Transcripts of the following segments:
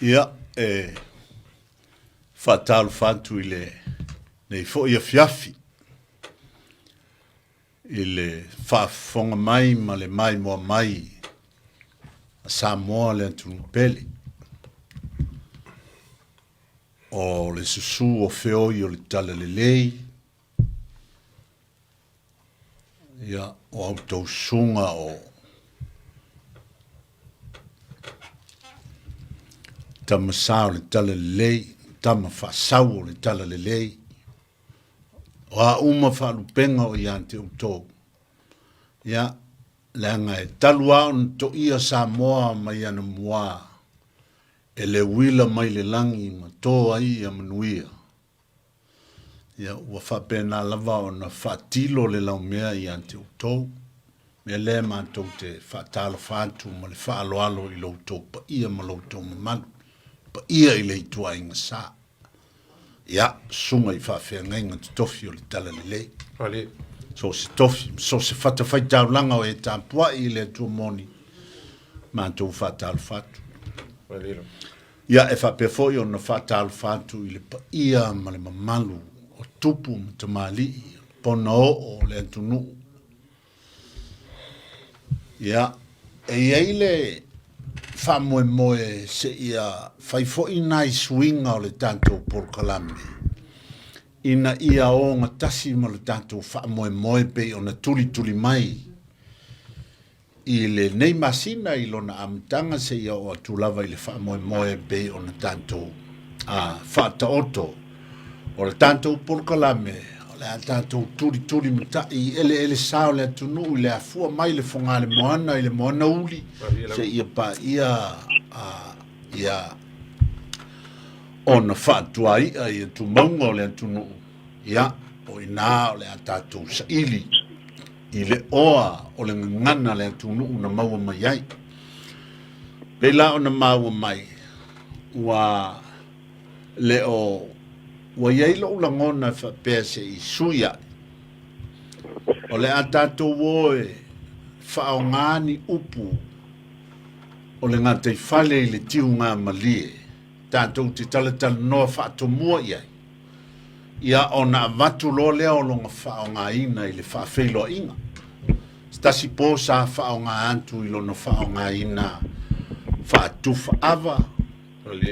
Ia, e faatalofa atu i lenei foi afiafi i le faafofoga mai ma le maimoa mai a Samoa le atunuu pele. O le susu o feoi o le Talalelei, ia, o a outou susuga o Tama Sa o le Talalelei, Tama Faasau o le Talalelei, o a uma faalupega o ia te outou, ia, leaga e talu lava ona toia Samoa mai anamua e le uila mai le lagi ma to ai ia manuia. Ia, ua faapena lava ona faatilo le laumea ia te outou. Mea lea matou te faatalofa atu ma le faaaloalo i lo outou paia ma lo outou mamalu, paia i le ituaiga sa. Ia, susuga i faafeagaiga totofi o le Talalelei. Malie. So o se tofi, so o se fatafaitaulaga o e tapuai i le Atua moni, matou faatalofa atu. Malie lava. Ia, e faapea foi ona faatalofa atu i le paia ma le mamalu o tupu ma tamalii, ponaoo o le atunuu. Ia, e i ai le faamoemoe seia fai foi nai suiga o le tatou polokalame ina ia ogatasi ma le tatou faamoemoe pei ona tulituli mai i lenei masina i lona amataga seia oo atu lava i le faamoemoe e pei ona tatou faataoto. O le tatou polokalame, o le a tatou tulituli matai i eleele sa o le atunuu i le afua mai le Fogalemoana i le moana uli seia paia ia ona faatuai'a i atumauga o le atunuu. Ia, o i ina o le a tatou saili i le oa o le gagana a le atunuu na maua mai ai. Pei la ona maua mai, ua le o ua i ai lou lagona e faapea se i sui aʻe, o le a tatou o e faaaoga ni upu o le gataifale i le tiugamalie tatou te talatalanoa faatomua i ai. Ia ona avatu loa lea o lona faaaogaina i le faafeiloaiga. Se tasi po sa faaaoga atu i lona faaaogaina faatufa ava,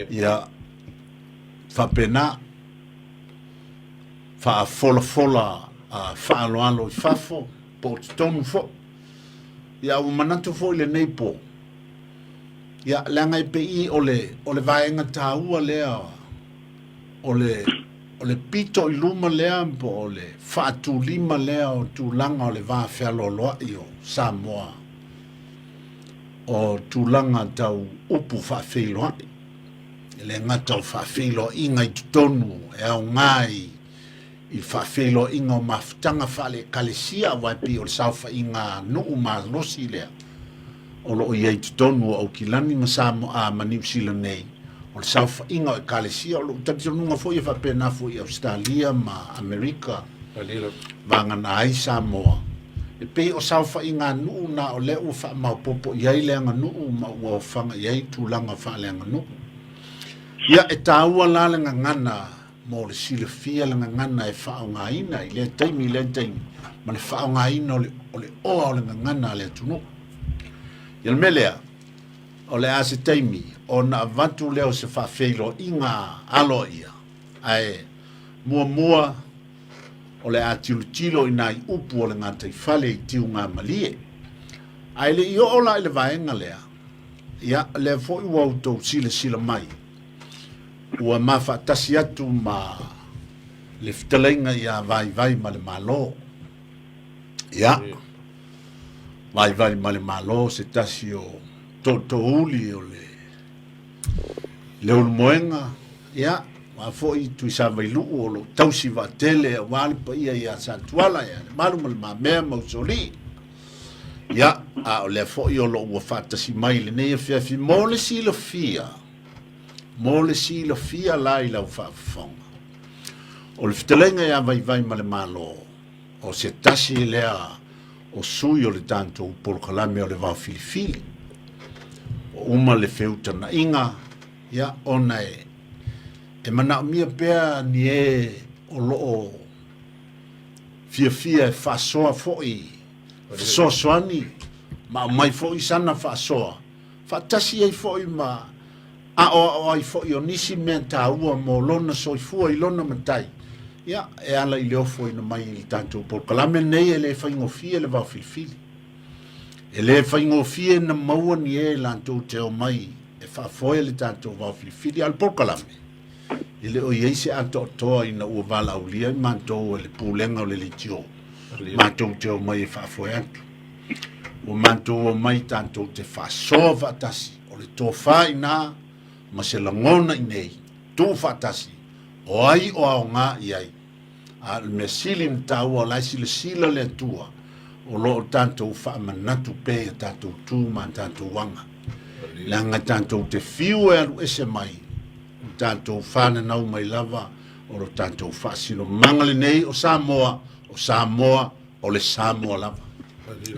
ia faapena faafolafola faaaloalo i fafo po o totonu foi. Ia ua manatu foi lenei po, ia leaga e pei o le, o le vaega taua lea o le, o le pito i luma lea po o le faatulima lea o tulaga o le va fealoaloai o Samoa, o tulaga tau upu faafeiloai. E le gata o faafeiloaiga i totonu e aoga i i le faafeiloaiga o mafutaga faale-ekalesia, aua e pei o le saofaiga nuu malosi lea o lo o i ai i totonu o Aukilani ma Samoa ma Niu Sila nei, o le saofaiga o ekalesia. O lou talitonuga foi e faapena foi i Ausetalia ma Amerika, vagana ai Samoa. E pei o saofaiga nuu na o lea ua faamaopoopo i ai le aganuu ma ua ofaga i ai tulaga faaleaganuu. Ia, e taua la le gagana mo le silafia le gagana e faaaogaina i lea taimi i lea taimi ma le faaaogaina o le, o le oa o le gagana a le atunuu. Ia le mea lea, o le a se taimi ona avatu lea o se faafeiloaiga aloaia, ae muamua o le a tilotilo i nai upu o le gataifale i tiugamalie. Ae le i oo la i le vaega lea, ia, lea foi ua outou silasila mai, ua mafaatasi atu ma le fetalaiga ia Vaivai ma le Malo. Ia, Vaivai ma le Malo se tasi o tootoouli o le Leulumoega, ia, aua foi Tuisavailuu o lo o tausi vaatele aua le paia ia Satuala, ia Lemalu ma Le Mamea ma Usoalii. Ia, a o lea foi o lo o ua faatasi mai i lenei afiafi mo le silafia, mo le silafia la i lau faafofoga. O le fetalaiga ia Vaivai ma le Malo, o se tasi lea o sui o le tatou polokalame o le Vao Filifili. Ua uma le feutagaiga. Ia, ona e, e manaomia pea ni e o loo fiafia e faasoa foi, fesoasoani, ma aumai foi sana faasoa, faatasi ai foi ma aoao ai foi o nisi mea taua mo lona soifua i lona matai, ia, e ala i le ofoina mai i le tatou polokalame lenei e le faigofie le vaofilifili. E le faigofie na maua ni e latou te omai e faafoe le tatou vaofilifili, a o le polokalame, e le o i ai se atoatoa ina ua valaaulia i matou e le Pulega o le Leitio, matou te omai e faafoe atu. Ua matou omai tatou te faasoa faatasi, o le tofa i ina ma se lagona i nei, tuu faatasi, o ai o aoga i ai. A o le mea sili ona taua, o la e silasila le Atua, o lo o tatou faamanatu pea i a tatou tu ma a tatou aga. Leaga tatou te fiu e alu ese mai, o tatou fananau mai lava, o lo tatou faasinomaga lenei o Samoa, o Samoa, o le Samoa lava.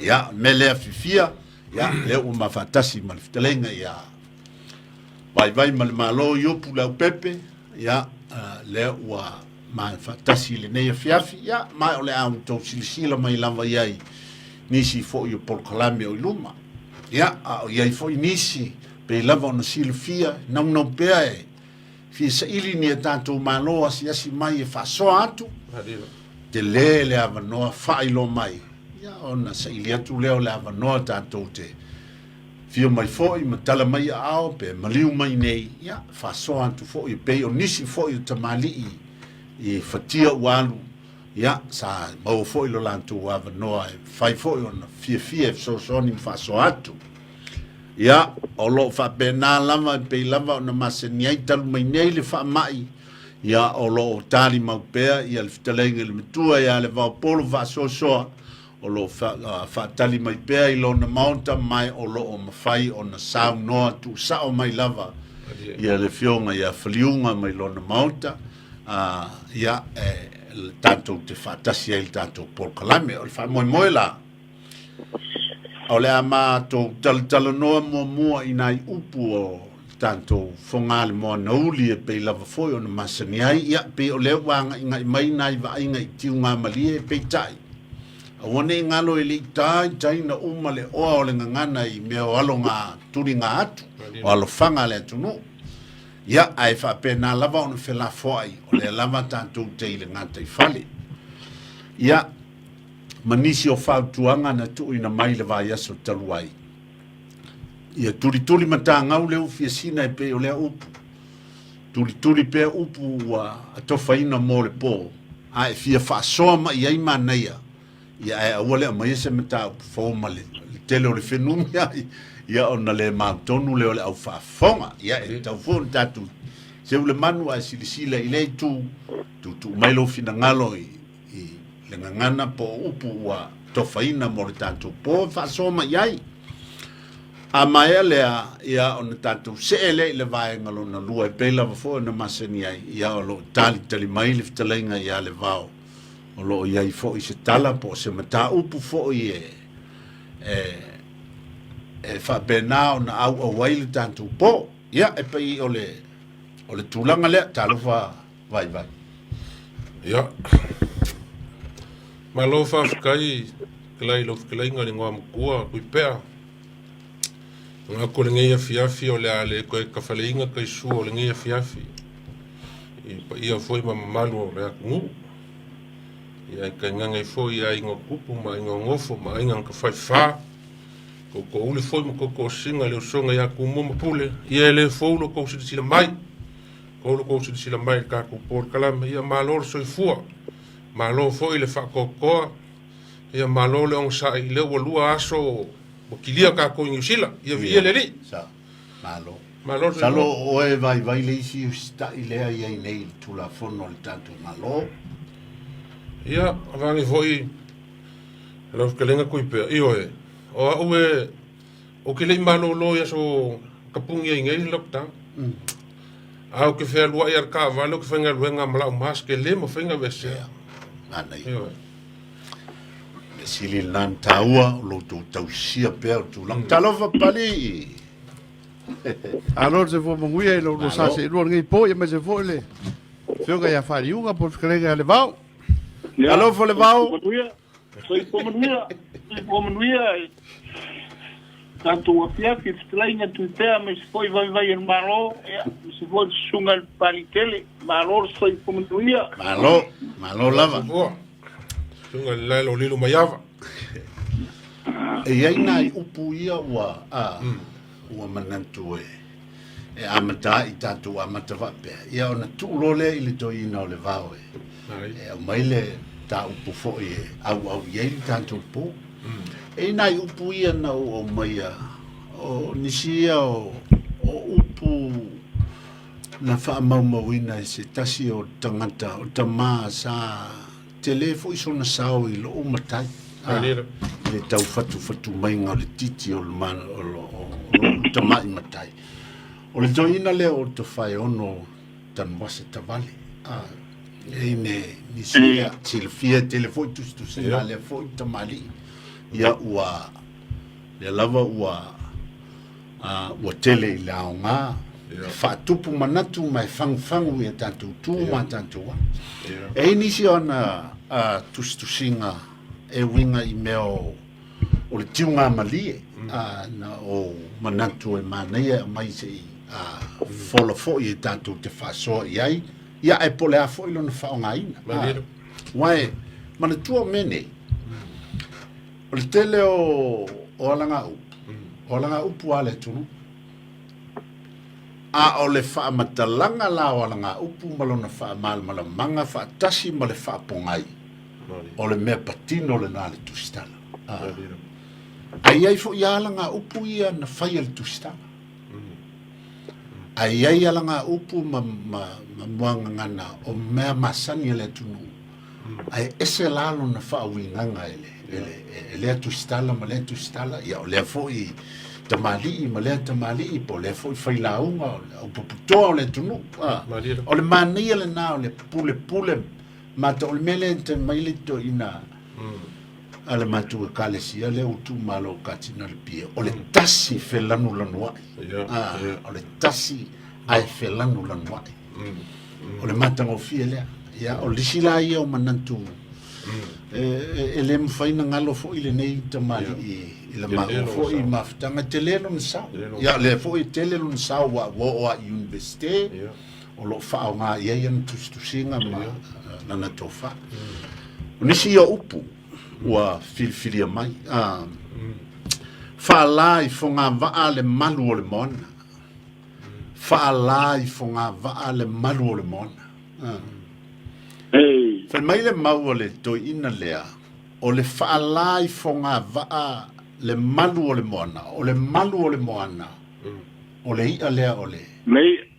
Ia, mea lea fifia, ia, lea ua mafaatasi ma le fetalaiga ia Vaivai ma le Malo Iopu Leaupepe, ia, lea ua mafaatasi i lenei afiafi, ia, ma o le a outou silasila mai lava i ai nisi foi o polokalame o i luma. Ia, a o i ai foi nisi, pei lava ona silafia, naunau pea e fia saili ni a tatou Malo asiasi mai e faasoa atu, tele le avanoa faailoa mai, ia ona saili atu lea o le avanoa tatou te fio mai foi ma tala mai aao pe maliu mai nei, ia faasoa atu foi e pei o nisi foi o tamalii i fatia ua alu, ia sa maua foi lo latou avanoa e mafai foi ona fiafia e fesoasoani ma faasoa atu. Ia, o lo o faapena lava e pei lava ona masani ai talu mai nei le faamai, ia o lo o tali mau pea ia le fetalaiga i le matua ia Levaopolo faasoasoa, o lo o faatali mai pea i lona maota ma o lo o mafai ona saunoa tuusao mai lava ia le afioga ia Faliuga mai lona maota, ia, e tatou te faatasi ai i le tatou polokalame. O le faamoemoe la, O le a matou talatalanoa muamua i nai upu o le tatou Fogalemanauli e pei lava foi ona masani ai. Ia, pei o lea ua agaigai mai nai vaaiga i tiugamalie, peitai, aua ne i galo e le i taitaina uma le oa o le gagana i mea o aloga tuliga atu, o alofaga a le atunuu. Ia, ae faapena lava ona felafoai, o lea lava tatou te i le gataifale. Ia, ma nisi o fautuaga na tuuina mai i le vaiaso talu ai. Ia tulituli matagau le ufi e sina e pei o lea upu. Tulituli pea upu ua atofaina mo le pō, a e fia faasoa mai ai manaia, ia ae aua le aumaia se mataupu fou ma le tele o le fenumi ai, ia ona le mautonu lea o le au faafofoga. Ia e tatau foi ona tatou seu le manu ae silasila i lea itu, tuutuu mai lou finagalo i i le gagana po o upu ua tofaina mo le tatou pō e faasoa mai ai. A maea lea, ia ona tatou see lea i le vaega lona lua e pei lava foi ona masani ai, ia o lo o talitali mai le fetalaiga ia Levao, o lo o i ai foi se tala po o se mataupu foi e, e, e faapena ona auau ai le tatou pō. Ia, e pei o le, o le tulaga lea, talofa vaivai. Ia. Malo faafetai fetalai i lau fetalaiga i le Igoamatua Tuipea. Manatu o lenei afiafi o le a le toe tafaleina taisua o lenei afiafi i paia foi ma mamalu o le atunuu. Ia e tainane ai foi i aiga o tupu ma aiga o nofo ma aiga na tafaifa, tootoouli foi ma tootoosina i le usoga ia Tumua ma Pule. Ia e le fou lo outou silasila mai. Tou lo outou silasila mai i le tatou polokalame, ia malo le soifua, malo foi le faatoatoa, ia malo le onosai, lea ua lua aso ua kilia tatou i Niu Sila, ia viia le Alii. Sa, malo. Malo le soifua. Masalo o oe e vaivai le isi usitai lea i ai nei i le Tulafono a le tatou Malo. Ia, avane foi lau fetalaiga Tuipea, ioe, o au e, Ou te le i malolo i aso tapuni ai nei le lockdown. A ou te fealuai a le taavale ou te faigaluega ma lau mask e le mafai ona aveesea. Manaia. Ioe. Mea sili lena ona taua o lo outou tausia pea o tulaga. Talofa Palii! Malo le soifua manuia i lo lua sa seelua i lenei po, aemaise foi le Afioga ia Faaliuga po o le fetalaiga ia Levao. Alofa Levao. Soifua manuia, soifua manuia. Tatou afiafi fetalaiga Tuipea aemaise foi vaivai o le Malo, ia, aemaise foi le susuga i le Papaliitele. Malo le soifua manuia. Malo, malo lava. Soifua. Susuga i le Lae Lolilo Maiava. E i ai nai upu ia ua, a, ua manatu e, e amata ai tatou amata faapea, ia ona tuu loa lea i le toeaina o le vao e, e aumai le mataupu foi e auau i ai le tatou po. E i nai upu ia na ou aumaia, o nisi ia o, o upu na faamaumauina e se tasi o tagata, o tamā sa tele foi sona sao i lou matai, a, i le taufatufatu maiga o le titi o lou tama'i matai. O le toeaina lea o Tofaeono Tanuvasa Tavale, a, e ine nisi ia silafia e tele foi tusitusiga a lea foi tamalii, ia ua, lea lava ua, ua tele i le aoga e faatupu manatu ma e fagufagu i a tatou tu ma a tatou aga. E i ai nisi o ana tusitusiga e uiga i mea o o le tiugamalie na ou manatu e manaia e aumai se i fola foi e tatou te faasoa i ai, ia ae po o le a foi lona faaaogaina. Aua e manatua o mea nei, O le tele o, o alagaupu, o alagaupu a le atunuu. A o le faamatalaga la o alagaupu ma lona faamalamalamaga faatasi ma le faapogai, o le mea patino lena a le Tusitala. Ae i ai foi lava alagaupu ia na fai e le Tusitala. Ae i ai alagaupu ma, ma, ma muagagana o mea masani a le atunuu Ae ese la lona faauigaga e le, e le, e lea tusitala ma lea tusitala, ia o lea foi tamalii ma lea tamalii, po o lea foi failauga o le aupuputoa o le atunuu. Ah, o le manaia lena o le pulepule mata, o le mea lea e taimi mai le toeaina a le matou ekalesia lea ua tuumalo o Katina le Pia, o le tasi felanulanuai. Ah, o le tasi ae felanulanuai. O le matagofie lea. Ia, o le isi la ia o manatu e le mafai na galo foi lenei tamalii i le maua foi mafutaga. E tele lona sao. Ia, lea foi e tele lona sao ua oo lava i Universite, o lo o faaaoga i ai ana tusitusiga ma lana tofa. O nisi ia o upu ua filifilia mai. Faalā i fogavaa le malu o le moana. Faalā i fogavaa le malu o le moana. Fai mai le mau a le toeaina lea, o le faalā i fogavaa le malu o le moana, o le malu o le moana, o le i'a lea o le,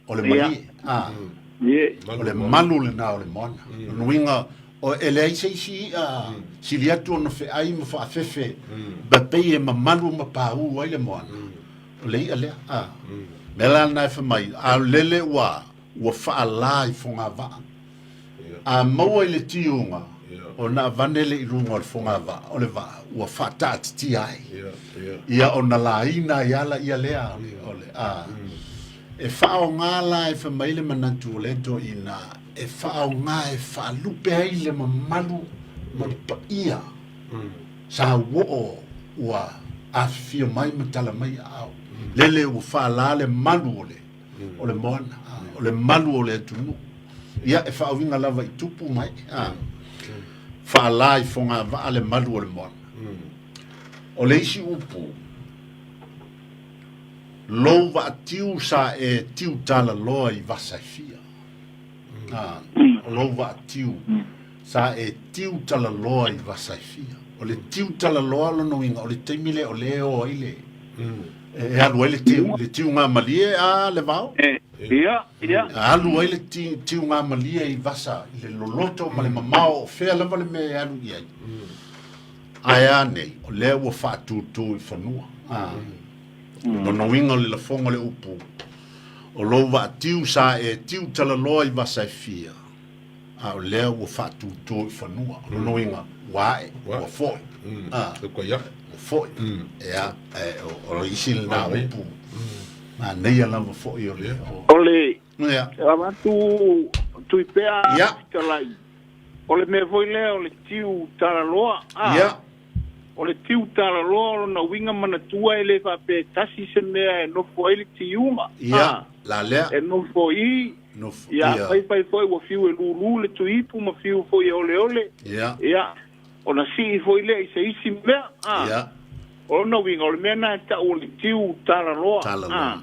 o le malie. O le malu lena o le moana. O lona uiga, e leai se isi i'a sili atu ona fe'ai ma fa'afefe, ma pei e mamalu ma paū ai le moana. O le i'a lea, a. Mea la lena e fai mai, a lele ua, ua faalā i fogavaa. A maua i le tiuga, ona avane lea i luga o le fogavaa, o le vaa, ua faataatitia ai. Ia ona laina ai lava laia lea, o le, a. E faaaoga la e fai mai le manatu o lea toeaina, e faaaoga e faalupe ai le mamalu ma le paia. Sa uoo ua afifio mai ma tala mai aao. Lele ua faalā le malu o le, o le moana, o le malu o le atunuu. Ia, e faauiga lava i tupu mai. A, faalā i fogavaa le malu o le moana. O le isi upu, lou vaatiu sa e tiu talaloa i vasa e fia. A, o lou vaatiu Sa e tiu talaloa i vasa e fia. O le tiu talaloa lona uiga, o le taimi lea o lea e o ai le, e alu ai le tiu, le tiugamalie a le vao. Ia, ia. E alu ai le tiugamalie i vasa, i le loloto ma le mamao o fea lava le mea e alu i ai. Ae a nei, o lea ua faatūtū i fanua. Lona uiga o le lafoga o le upu, o lou vaatiu sa e tiu talaloa i vasa e fia, a o lea ua faatūtū i fanua. O lona uiga, ua ae, ua foi. Ua foi. Ia, o le isi lena upu. Manaia lava fo'i o le O le Ia. Avatu Tuipea Ia. Fetalai. O le mea foi lea o le tiu talaloa. A. Ia. O le tiu talaloa o lona uiga manatua e le faapea e tasi se mea e nofo ai le tiuga. Ia. A. La lea. E nofo i. Nofo. Ia, Ia. afai foi ua fiu e lūlū le tuipu ma fiu foi e oleole. Ia. Ia, ona sii foi lea i se isi mea. A. Ia. O lona uiga, o le mea lena e tau o le tiu talaloa. Talaloa. A.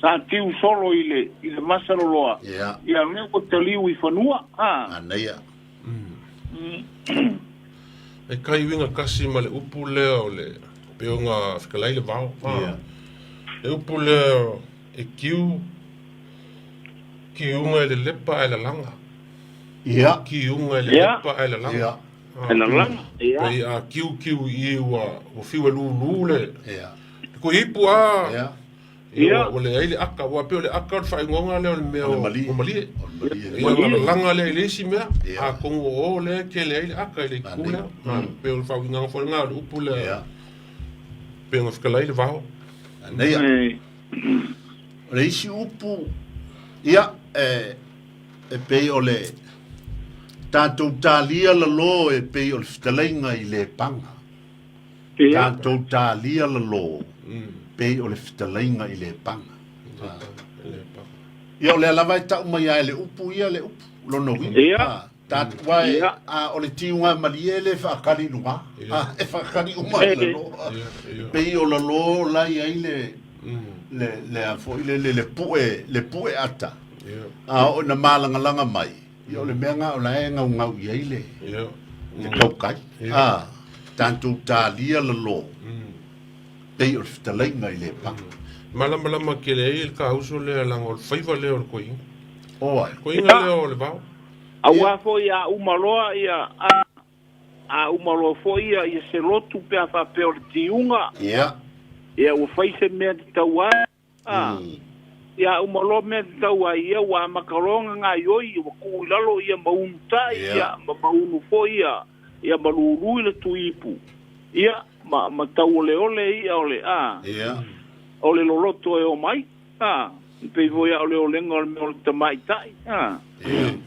Sa tiu solo i le, i le masaloloa. Ia. Ia, o lea ua taliu i fanua. A. Manaia. E kai uiga kasi ma le upu lea o le pei ona fetalai le vao. Ia. Le upu lea e kiu kiuga e lelepa ae lalaga. Ia. Kiuga e Ia. lelepa ae lalaga. Ia. E lalaga. Ia. Pei a kiu kiu i i ua ua fiu e lūlū le Ia. le kuipu a. Ia. Ia, Ia. ua leai le aka, ua pei o le aka o le faaigoga lea o le mea O le o malie. o malie. O le malie. Ia, ona lalaga lea i le isi mea, Ia. atonu o o lea e tele ai le aka i le itu lea. Pei o le faauigaga foi lena o le upu lea, Ia. pei ona fetalai le vao. Manaia. E. O le isi upu, ia, e, e pei o le tatou talia lalō e pei o le fetalaiga i Lepaga. Ia. Tatou talia lalō pei o le fetalaiga i Lepaga. Lepaga. Ia o lea lava e tau mai ai le upu ia le upu lona uiga. Ia. Tatou uae Ia. a o le tiuga malie le faakali i luga. Ia. A, e faakali uma i lalō. Ia, ia. Pei o lalō la i ai le le le a foi le le le pu'e le pu'e ata. Ia, A oo ina malagalaga mai, ia o le mea lena o la e gaugau i ai le ia. le taukai. Ia. A, tatou talia lalō pei o le fetalaiga i Lepaga. Malamalama tele ai le kauso lea laga o le faiva lea o le koiga. O ai. Koiga lea o le vao. Auā foi a uma loa ia a a uma loa foi ia ia se lotu pe a faapea o le tiuga. Ia. Ia ua fai se mea tatau ai. A. Ia a uma loa mea tatau ai ia ua amata loa ona gaoioi ua tuu i lalo ia maunu ta'i Ia. ia ma maunu foi ia ia ma lūlū i le tuipu. Ia ma ma tauoleole ia o le a Ia. o le loloto e o mai. A. E pei foi lava o le olega o le mea o le tamaita'i. A. Ia.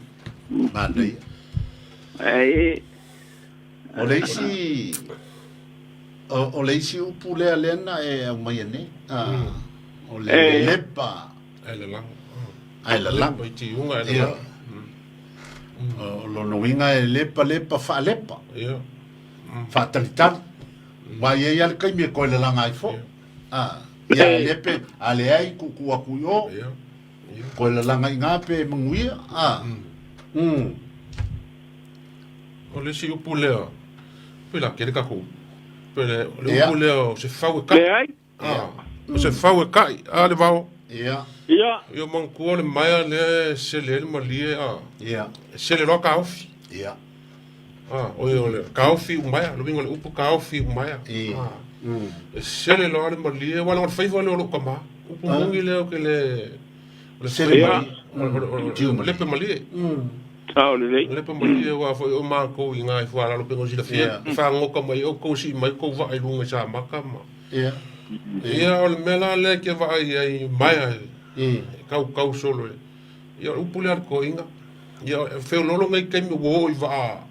Manaia. E. O le isi o, o le isi upu lea lea na e aumaia nei. A, o le E. lepa Ae lalaga. ae lalaga. Lepa i tiuga ae Ia. lalaga. O lona uiga e lepa lepa faalepa, Ia. faatalitali. Uaʻa i ai lava le taimi e toe lalaga ai foʻi. A, ia e lepe, a leai tuutuu atu i o, Ia. Ia. toe lalaga i ina pe manuia. A. O le isi upu lea, pe la tele tatou upu. Pe le, o le Ia. upu lea o se fau e kai. Leai. Ah, o se fau e kai, a le vao. Ia. Ia. Ia manatua le maea lea e sele ai le malie a. Ia. E sele loa kaofi. Ia. Ah, o o le kaofi umaea, le uiga o le upu kaofi umaea. I. Ah. E sele loa le malie, uaʻa laga o le faiva lea o lou tamā. Upu moni lea ou te le o le Sele faiva- malie. o Tiu le malie. lepe malie. Sao lelei. Lepe malie uaʻa foi o makou i ina i Fuagalalo pei ona silafia, Ia. fagoka mai oukou sii mai kou vaa i luga i Samaka ma. Ia. Ia o le mea la lea e ke vaai ai maea e I. kaukau solo e. Ia o le upu lea a le toeaina. Ia e feoloolo nei taimi ua oo i vaa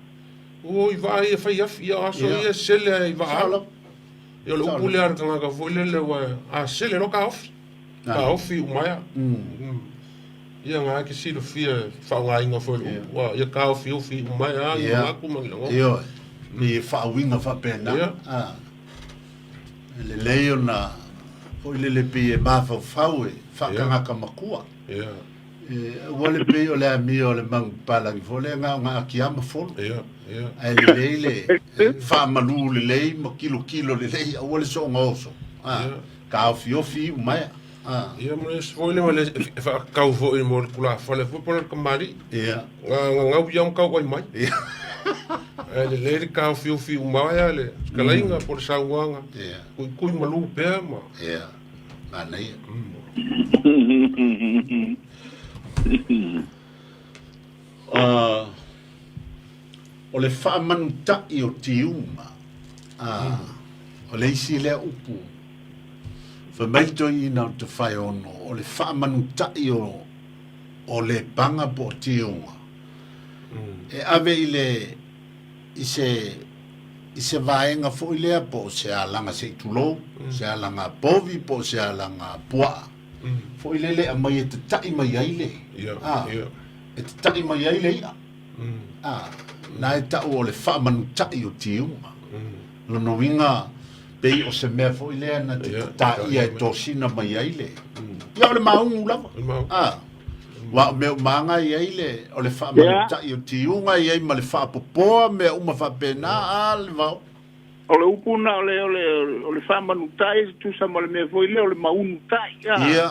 ua oo i vaa ia fai afi ia o aso Ia. ia e sele ai i vaa Sao alo. lava. Ia o le Sao upu lava. lea a le tagata foi lele ua a sele loa taofi. Taofi umaea. Ia na e te silafia e faaaogaina foi le upu. Ua ia taofiofi umaea a ni Ia. manatu ma ni lagona. Ioe. Ni faauiga faapena. Ia. A. E lelei ona foi lele pei e mafaufau e faakagaka makua. Ia. E, aua le pei o le amio o le manupapalagi foi lea na o na akiama folo. Ia. Ia. Ae lelei le faamalū lelei ma kilokilo lelei aua le soona oso. A. Ia. Taofiofi iumaea. A. Ia ma le isi foi lea ma le e faakau foi mo le tulafale foi po o le kamali'i. Ia. Ga gagau ia ona tau ai mai. Ia. Ae lelei le taofiofi umaea le fetalaiga po o le saunoaga. Ia. Kuikui malū pea ma. Ia. Manaia. Ah, o le faamanutaʻi o tiuga. Ah, o le isi lea upu. Fai mai le toeaina o Tafaeono, o le faamanutaʻi o o Lepaga po o Tiuga, e ave i le i se i se vaega foi lea po o se alaga se i tulou, se alaga povi po o se alaga puaa, foi lele e aumai e tataʻi mai ai le a, e tataʻi mai ai le iʻa. A, na e taʻu o le faamanutaʻi o Tiuga. Lona uiga, pei o se mea foi lea na te tataia e tosina mai ai le... Ia, o le maugu lava. A, aua o mea uma lava e i ai le, o le faamanutaʻi o tiuga, e i ai ma le faapopoa, mea uma faapena, a le vao. O le upu na o le, o le, o le faamanutaʻi e tusa ma le mea foi lea o le maunu taʻi, a. Ia.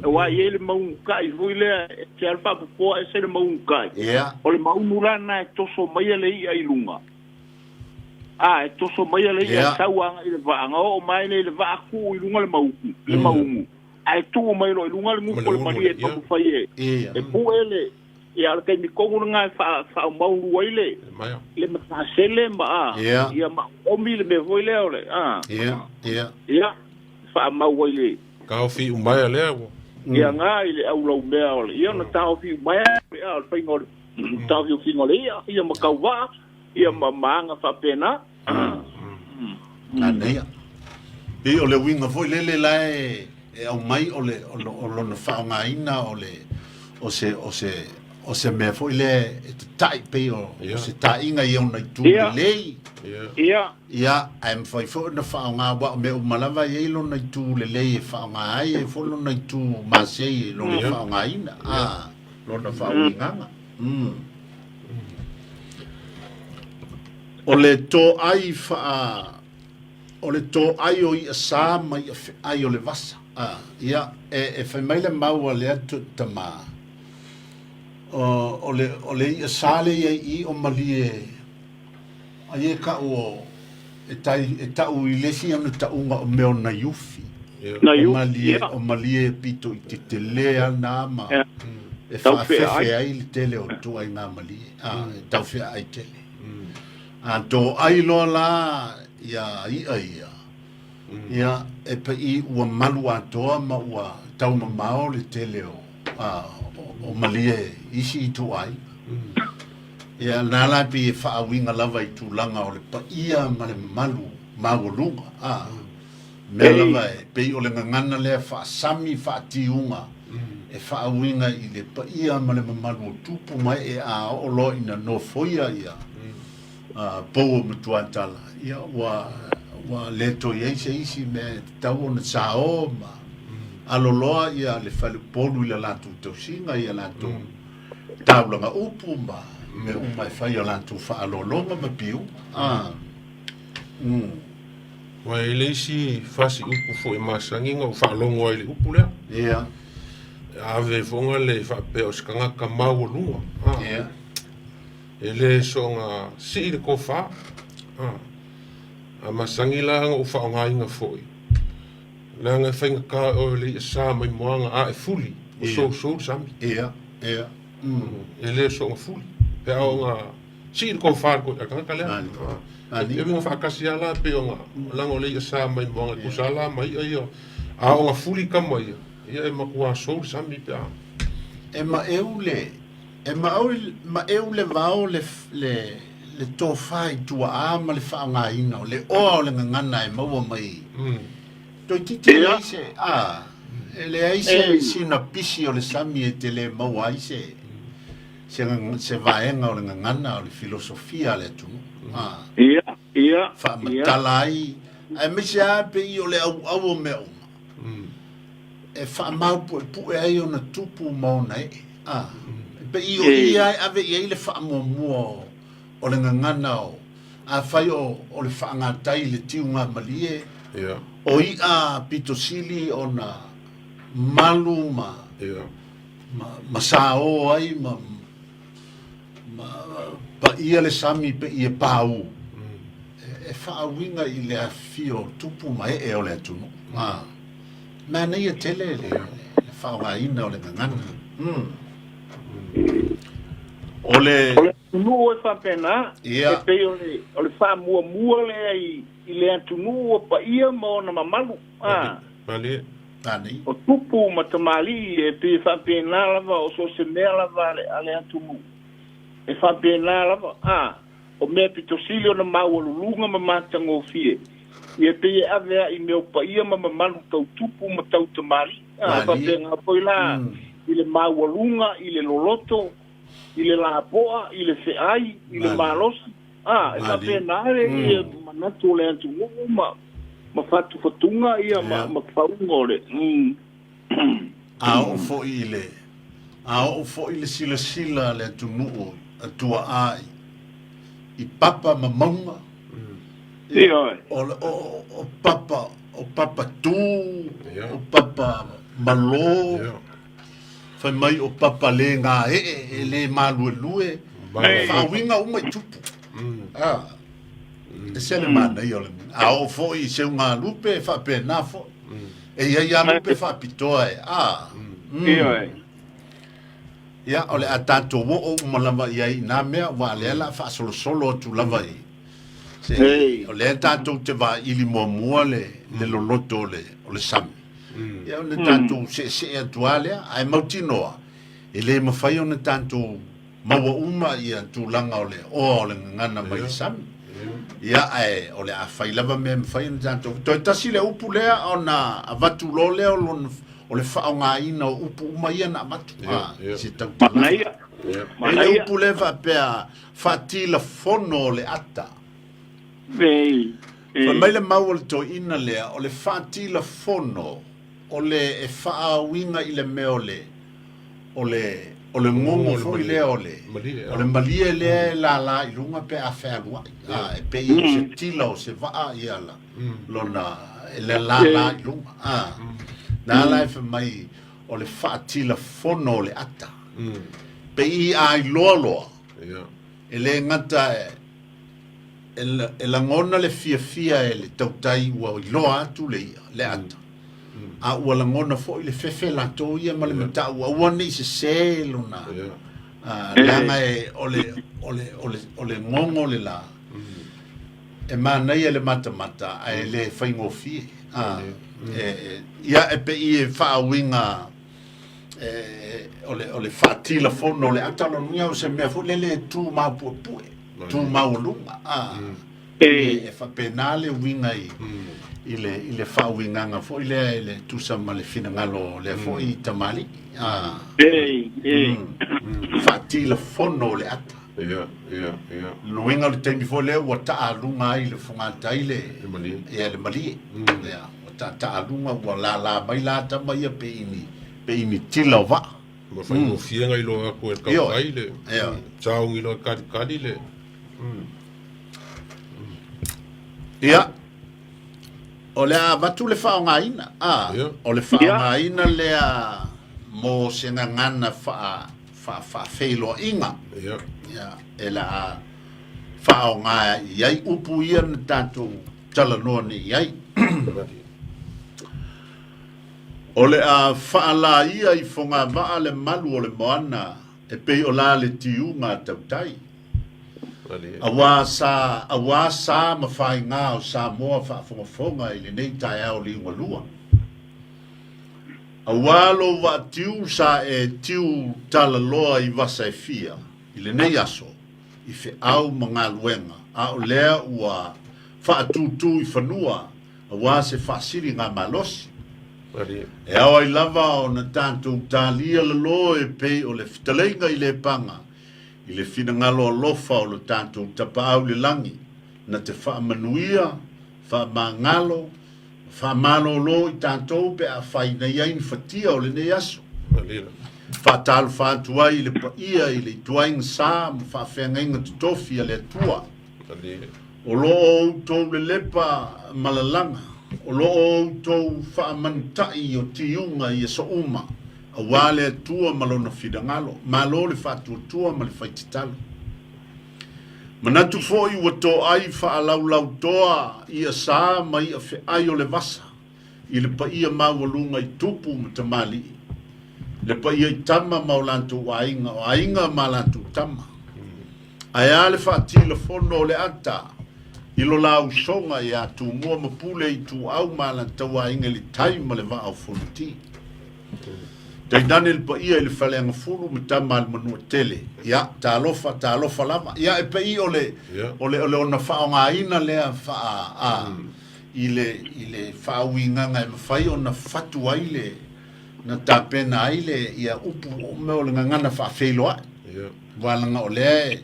Aua e i ai le maunu kai foi lea, e ese lava le faapopoa, ese le maunu kai. Ia. O le maunu la lena e toso maia le i'a i luga. A, e toso maia le i'a Ia. sau agai i le vaa, ona oo mai lea i le vaa tuu i luga le mauku, le maugu, ae tuu mai loa i luga le Ma gufu le o le unu malie le, e ia. taumafai e, Ia. e pu'e le, ia, o le taimi tonu lena e faa, faaaumaulu ai le, Le maea. le matasele ma, a, Ia. ia ma omi le mea foi lea o le, a, Ia. Ia. ia, faamau ai le, Taofi umaea lea ua. Ia ga i le aulaumea o le ia ona taofi umaea o le faiga o le taofiofiga o le ia, ia ma kauvaa, ia ma ma aga faapena. Manaia. Pei o le uiga foi lele la e e aumai o le o lona faaaogaina o le o se o se o se mea foi lea e tataʻi pei o se taʻiga i ona itu lelei. Ia. Ia, ae mafai foi ona faaaoga aua o mea uma lava e i ai lona itu lelei e faaaoga ai, e i ai foi lona itu masei i lona faaaogaina, a, lona faauigaga. Mm. O le toai faa o le toai o i'a sa ma i'a fe'ai o le vasa. A, ia, e, e fai mai le mau a lea tamā, o, o le, o le i'a sa lea i ai i i o malie, Ai e ka'u o, e tai, e ta'u i le isi ona ta'uga o mea o nai ufi. Nai O ufi, malie, ia. o malie pito i tetele ana ma Ia. e Tau fe'ai. fa'afefe ai le tele o tuaiga malie, a, e tau fe'ai tele. A to'ai loa la ia i'a ia, ia, e pa'i ua malu atoa ma ua taumamao le tele o, a, o, o malie isi ituaiga. Ia, na la pei e faauiga lava i tulaga o le paia ma le mamalu maualuga, a, mea lava e pei o le gagana lea faasami faatiuga e faauiga i le paia ma le mamalu o tupu ma ee a oo loa ina nofoia ia pou o Matuatala, ia ua ua le toe i ai se isi mea e tatau ona sao ma aloloa ia le faleupolu i la latou tausiga i a latou taulaga upu ma mea uma e fai o latou faaaloaloga ma piuga. Ah. Ua i ai le isi fasi upu foi masani na ou faalogo ai i le upu lea. Ia. E ave ai foga le faapea o se tagata maualuga. Ah. Ia. E le soona sii le tofa. Ah. A masani la na ou faaaogaina foi. Leaga e faigata oe le i'a sa mai moaga a e fuli, ua sousou le sami. Ia, ia. E le soona fuli. Pe a ona sii le tofa a le tagata lea. E uiga faatasi lava la pei ona leaga o le i'a sa mai moaga e tusa lava la ma i'a ia. A ona fuli tama ia, ia e matua sou le sami pe a. E maeu le, e maeu le vao le, le, le tofa i tuaa ma le faaaogaina o le oa o le gagana e maua mai Toeitiiti e leai se, a, e leai se sina pisi o le sami e te le maua ai se, se, se vaega o le gagana o le filosofia a le atunuu. A, Ia, ia, ia. faamatala ai, aemaise lava pei o le auau o mea uma, e faamaupuepue ai ona tupu ma ona ee. A, e pei o ia e ave i ai le faamuamua o, o le gagana o, afai o, o le faagatai i le tiuga malie, Ia. o i'a pito sili ona malu ma, Ia. ma, ma saō ai ma, ma paia le sami pei e pāū, e, e faauiga i le afifio o tupu ma ee o le atunuu. A, manaia tele le, le faaaogaina o le gagana. O le. O le atunuu e faapena, Ia. e pei o le, o le faamuamua lea i, i le atunuu ua paia ma ona mamalu. A. Malie. Manaia. O tupu ma tamalii e pei e faapena lava o so o se mea lava a le, a le atunuu. E faapena lava, a, o mea pito sili ona maualuluga ma matagofie, ia e pei e ave a i mea o paia ma mamalu tau tupu ma tau tamalii. A, e Malie. faapena foi la i le maualuga, i le loloto, i le lapoa, i le feai, i le Malie. malosi. A, e Malie. faapena le ia manatu o le atunuu ma ma fatufatuga ia ma, ma fauga o le. A oo foi i le a oo foi le silasila a le atunuu a tuaa i papa ma mauga. Ioe. O, o, o papa o papa tu, o papa malo, fai mai o papa le gaee e le maluelue, faauiga uma i tupu. Ah. E se le manaia o le a oo foi i seugalupe e faapena foi. E i ai lava lupe faapitoa e a. Ioe. Ia, o le a tatou oo uma lava i ai i nā mea, aua o lea o le a faasolosolo atu lava i se, Ei. o lea tatou te vaili muamua le, le loloto o le, o le sami. Ia, ona tatou seesee atu lava lea, ae mautinoa, e le mafai ona tatou maua uma ia tulaga o le oa o le gagana mai le sami. Ia, ae o le a fai lava mea e mafai ona tatou. Toe tasi le upu lea ona avatu loa lea o lona, o le faaaogaina o upu uma ia na avatu. Ia, ia. Se tautalaga. Manaia. E le Manaia. upu lea faapea faatilafono o le ata. Ei. Fai Ei. mai le mau o le toeaina lea, o le faatilafono o le e faauiga i le mea o le o le o le gogo O le foi malie. lea o le Malie, o le malie lea e lala i luga pe a fealuai. A, e pei o se tila o se vaa ia la lona e le lala i luga. A, na ala e fai mai o le faatilafono o le ata. Pei a iloa loa Ia. e le gata e e la- e lagona le fiafia e le tautai ua iloa atu le ia, le ata. A ua lagona foi le fefe latou ia ma le matau aua ne i sesē lona. Ia. Ah, leaga e o le o le o le o le gogo le la. E manaia le matamata ae le faigofie. Ah, e, e, ia e pei e faauiga e, o le o le faatilafono o le ata lona o se mea foi lele e tu maupuepue, tu maualuga. Ah, Ei. e, e faapena le uiga i i le i le faauigaga foi lea e le tusa ma le finagalo o lea foi tamalii. Ah, Ei. Ei. faatilafono o le ata. Ia, ia, ia. Luiga o le taimi foi lea ua taaluga ai le fogatai le Le malie. ia le malie. Ia, ua taataaluga ua lala mai la tama ia pe ini pe ini tila o vaa. Ma faigofie iloa atu e le Ioe. tautai le. Ioe. Saogi loa e kalikali le. Ia, o le a avatu le faaaogaina. A, Ia. o le faaaogaina lea mo se gagana faa faa faafeiloaiga. Ia. Ia, e la a faaaoga i ai upu ia na tatou talanoa nei i ai. Malie. O le a faalaia i fogavaa le malu o le moana e pei o la le tiuga a tautai. Malie. Auā sa, auā sa ma faigā o Samoa faafogafoga i lenei taeao liugalua. Auā lou vaatiu sa e tiu talaloa i vasa e fia i lenei aso i feau ma galuega a o lea ua faatūtū i fanua auā se faasiliga malosi. Malie. E ao ai lava ona tatou talia lalō e pei o le fetalaiga i Lepaga i le finagalo alofa o lo tatou tapaau i le lagi na te faamanuia, faamagalo, faamalōlō i tatou pe afai nei ai ni fatia o lenei aso. Malie. Faatalofa atu ai i le paia i le ituaiga sa ma faafeagaiga totofi a le Atua. Malie. O loo outou lelepa malalaga, o loo outou faamanutaʻi o tiuga i aso uma, auā le Atua ma lona finagalo, malo le faatuatua ma le faitatalo. Manatu foi ua toai faalaulautoa ia sa ma ia feai o le vasa, i le paia maualuga i tupu ma tamalii. Le paia i tama ma o latou aiga, o aiga ma latou tama. Ae a le faatilafono o le ata, I lo la usoga iā Tumua ma Pule Ituau ma Alataua Aiga i le Tai ma le Vaa o Fonoti. Tainane le paia i le Faleagafulu ma Tama a le Manuatele. Ia, talofa, talofa lava. Ia, e pei o le, o le, o le ona faaaogaina lea faa, a, i le, i le faauigaga e mafai ona fatu ai le, na tapena ai le, ia, upu o mea o le gagana faafeiloai. Aua leaga o lea e,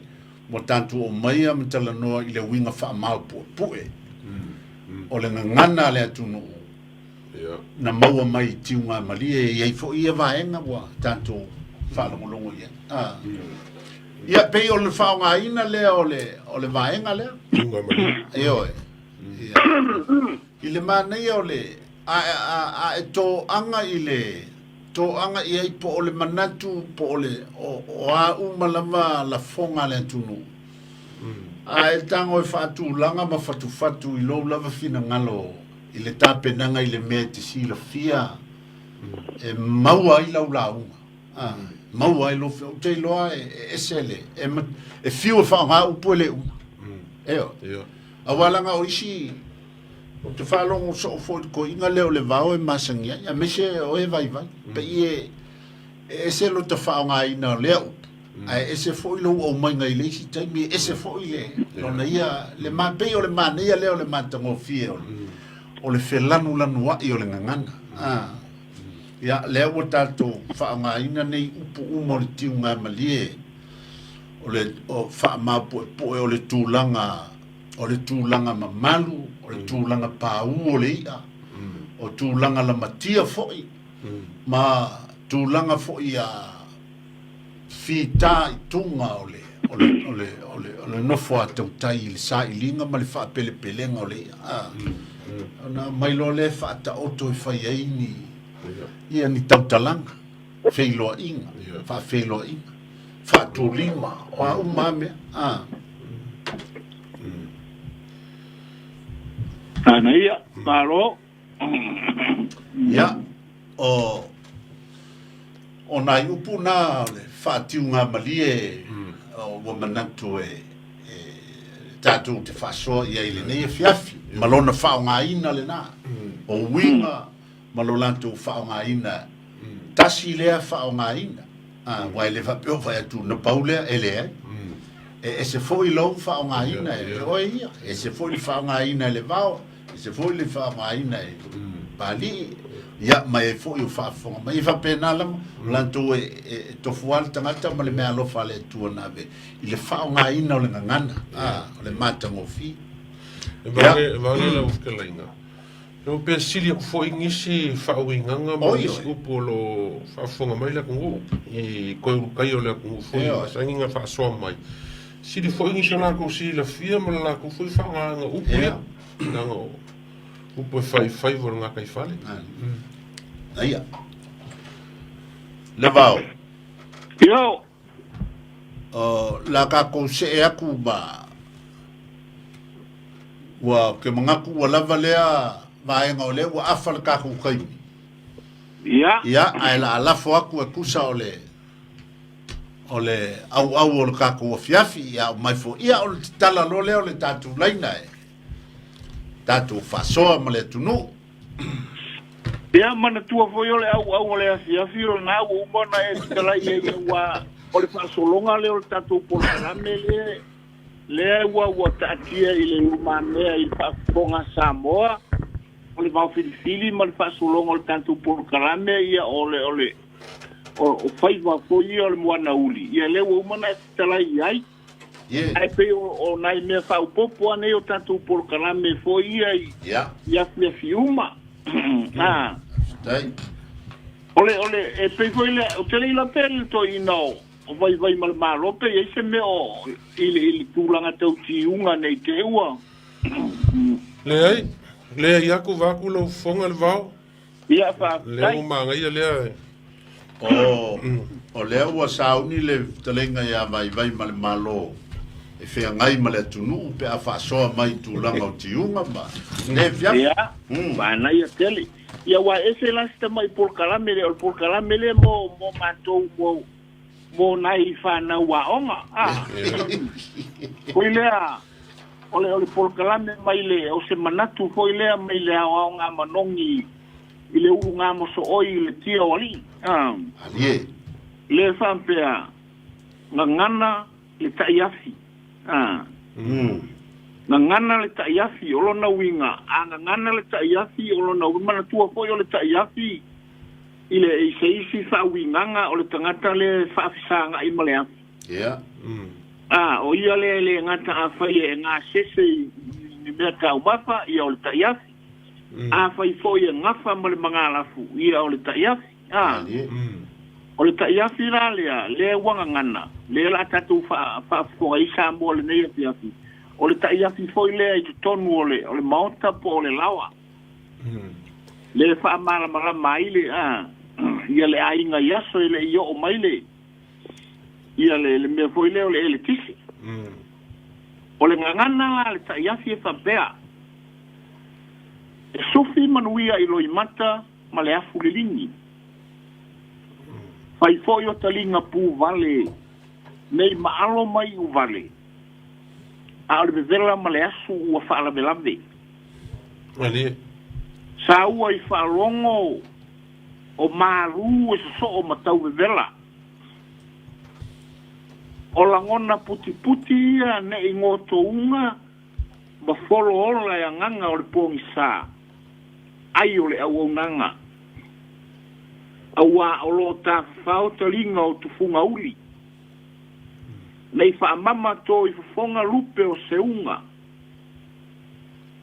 ua tatou aumaia ma talanoa i le uiga faamaopuepue o le gagana a le atunuu na maua mai i tiugamalie. E i ai foi ia vaega ua tatou faalogologo i ai. Ah. Ia, pei o le faaaogaina lea o le, o le vaega lea. Tiugamalie. Ioe. Ia. I le manaia o le, a, a, a e toaga i le, toaga i ai po o le manatu po o le, o, o a uma lava lafoga a le atunuu. A e tago e faatulaga ma fatufatu i lou lava finagalo i le tapenaga i le mea e te silafia e maua ai lau lauga, a, maua ai lou, ou te iloa e, e ese le, e, e fiu e faaaoga upu e le uma. Ioe. Aua leaga o isi, Ou te faalogo soo foi i le toeaina lea o le vao e masani ai, aemaise o e vaivai. Pei e e ese lota faaaogaina o lea upu, ae ese foi lou aumaiga i le isi taimi, e ese foi le lona ia, le ma, pei o le manaia lea o le matagofie o le, o le felanulanuai o le gagana. Ah. Ia, lea ua tatou faaaogaina nei upu uma o le tiugamalie, o le o faamaopoepoe o le tulaga o le tulaga mamalu, o le tulaga pāū o le iʻa, o tulaga lamatia foi, ma tulaga foi a fita i tuga o le, o le, o le, o le, o le nofo a tautai i le sailiga ma le faapelepelega o le iʻa. Ah, ona aumai loa lea faataoto e fai ai ni, ia ni tautalaga, feiloaiga, faafeiloaiga, faatulima, o a uma lava mea. Ah. Ana ia, malo. Ia, o, o nai upu na o le faatiugamalie o ua manatu e, e tatou te faasoa i ai i lenei afiafi, ma lona faaaogaina lena, o uiga ma lo latou faaaogaina, tasi lea faaaogaina, aua e le faapea o fai atu na pau lea, e leai. E ese foi lou faaaogaina e oe ia, e ese foi le faaaogaina e le vao, ese foi le faaaogaina e Palii, ia ma e foi o faafofoga mai. E faapena lava, o latou e, e, e tofu lava le tagata ma le meaalofa a le Atua na ave i le faaaogaina o le gagana, o le matagofie. E vage, e vage lau fetalaiga. Ua pe sili aku foi nisi faauigaga ma nisi upu o lo o faafofoga mai le atunuu i koe ulukai o le atunuu foi masani na faasoa mai. Sili foi nisi o latou silafia ma le latou foi faaaogaina upu ia, leaga o upu e faifaiva o le gataifale. Aia. Le vao. Yo. O la kākou see aku ma ua ke manatu ua lava lea vaega o lea ua afa le kākou taimi. Ia. Ia, ae la lafo aku e tusa o le o le auau o le kākou afiafi, ia o mai fo, ia o le tatala loa lea o le tatou laina e tatou faasoa ma le atunuu. Ia, manatua foi o le auau o le afiafi o lena ua uma ona e fetalai i ai aua o le faasologa lea o le tatou polokalame lea lea ua ua taatia i le lumamea i le faafofoga a Samoa o le vaofilifili ma le faasologa o le tatou polokalame ia o le o le o, o faiva foi ia o le moana uli ia lea ua uma ona e fetalai i ai. Yeah. Ae pei o, o nai mea faaopoopo lava nei o tatou polokalame foi ia i, Yeah. i afiafi uma. Ah. Faafetai. O le, o le, e pei foi le, ou te le iloa pe le toeaina o, o Vaivai ma le Malo pe i ai se mea o, i le, i le tulaga tau tiuga nei te ua. Leai, leai aku vaeatu lau fofoga le vao. Ia, Lea faafetai. ua manaia lea e. O, o lea ua sauni le fetalaiga ia Vaivai ma le Malo e feagai ma le atunuu pe a faasoa mai i tulaga o tiuga ma le afiafi. Ia, manaia tele. Ia, aua e ese la si tamai polokalame lea, o le polokalame lea mo, mo matou, mo, mo nai fanau aoga. Ah. Foi lea. O le polokalame mai le o se manatu foi lea mai le aoaoga manogi i le ulugamoso'oi i le tia o ali'i. Alie. Le faapea gagana le ta'iafi. Gagana le ta'iafi o lona uiga a gagana le ta'iafi o lona uiga manatua foi o le ta'iafi i le i se isi fa'auigaga o le tagata le fa'afesaga'i ma le afi. O ia lea le gata afai e gasese i ni mea taumafa ia o le ta'iafi. Afai foi e gafa ma le magalafu ia o le ta'iafi. O le ta'iafi la lea lea ua gagana lea la tatou fa'afofoga ai Samoa lenei afiafi o le ta'iafi foi lea i totonu o le maota po o le laoa. Le fa'amalamalama ai le ia le aiga i aso e le'i o'o mai le ia le mea foi lea o le eletisi. O le gagana la le ta'iafi e fa'apea e sufi manuia i loimata ma le afu liligi. Fai foi o taliga pu vale nei ma'alo mai uvale a o le vevela ma le asu ua fa'alavelave. Alie. Sa ua i fa'alogo o malū e soso'o ma tau vevela. O lagona putiputi ia ne'i gotouga ma folo ola e agaga o le pogisā ai o le auaunaga. Auā o lo'o tafafao taliga o tufuga uli. Nei fa'amama tō i fofoga lupe o seuga.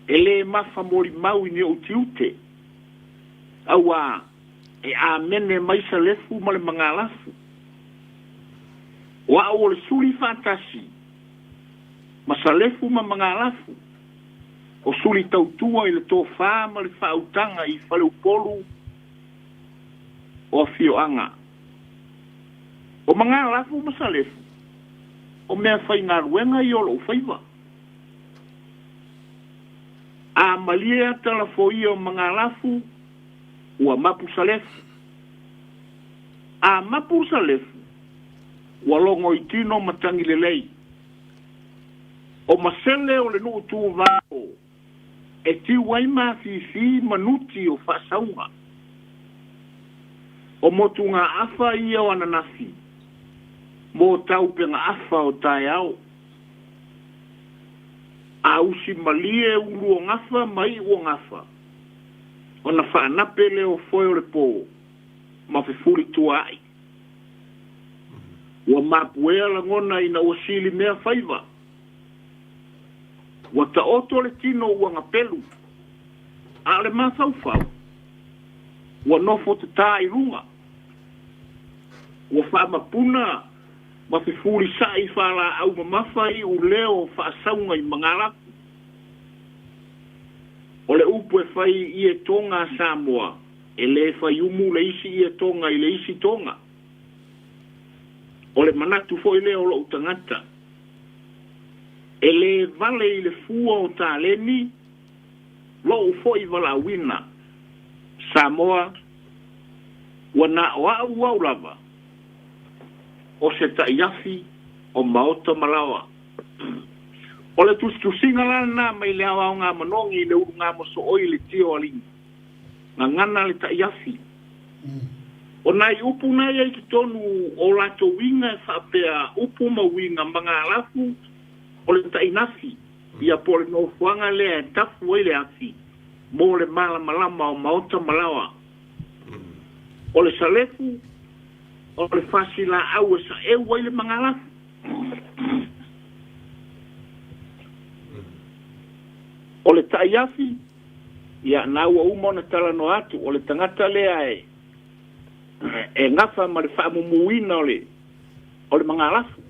E lē mafa molimau i ni o'u tiute. Auā e amene mai Salefu ma le magalafu. O a'u o le suli fa'atasi ma Salefu ma magalafu. O suli tautua i le tofā ma le fa'autaga i faleupolu o afio'aga. O magalafu ma Salefu o mea faigaluega i o lo'u faiva. A malie ata lafoia o magalafu ua mapu Salefu. A mapu Salefu ua logo i tino matagi lelei. O masele o le nu'u tuvao e tiu ai mafifī manuti o fa'asauga. O motuga afa ia o ananafi mo taupega afa o taeao. A usi malie ulu o gafa ma i'u o gafa ona fa'anape le o foe o le pō ma fefuli tua'i. Ua mapuea lagona ina ua sili mea faiva. Ua ta'oto le tino ua gapelu a o le mafaufau ua nofo tatā i luga. Ua fa'amapuna ma fefulisa'i fa'ala'au mamafa i uleo o fa'asauga i magalafu. O le upu e fai i e toga a Samoa e lē fai umu le isi ia toga i le isi toga. O le manatu foi lea o lo'u tagata. E lē vale i le fua o taleni lo'u fo'i vala'auina. Samoa ua na o a'u au lava o se ta'iafi o maota ma laoa. O le tusitusiga la lenā mai le aoaoga manogi i le ulugamoso'oi le tio ali'i. Gagana le ta'iafi. O nai upu na ia i totonu o latou uiga e fa'apea upu ma uiga magalafu o le ta'inafi ia po o le nofoaga lea e tafu ai le afi mo le malamalama o maota ma laoa. O le Salefu o le fasila'au e sa'eu ai le magalafu. O le ta'iafi ia na ua uma ona talanoa atu o le tagata lea e gafa ma le fa'amumuina o le magalafu.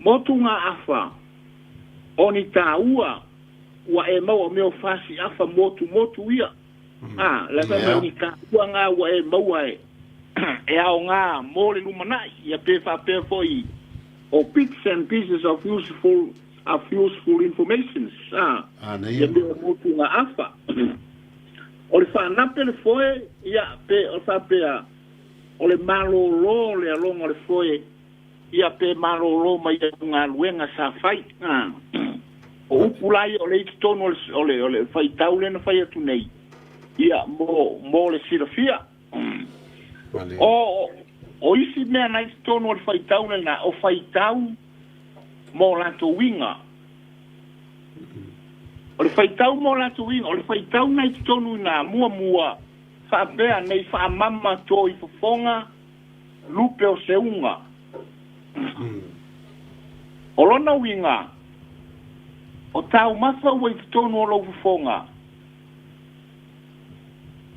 Motuga afa o ni tāua ua e maua o mea o fasi afa motu motu ia. La fa o ni tāua ngā ua e maua e aogā mo le lumana'i ia pe fa'apea foi o bits and pieces of useful informations. Ia mea o motuga afa. O le fa'anape le foe ia pe o fa'apea o le malōlō le aloga o le foe Ia pe malōlō mai ai galuega sa fai. O upu la ia o le i totonu o le faitau lea na fai atu nei, ia mo le silafia. O isi mea na i totonu o le faitau lena, o faitau mo latou uiga. O le faitau mo latou uiga, o le faitau na i totonu ina muamua faapea nei faamama to i fofoga lupe o seuga. O lona uiga, o taumafa ua i totonu o lou fofoga,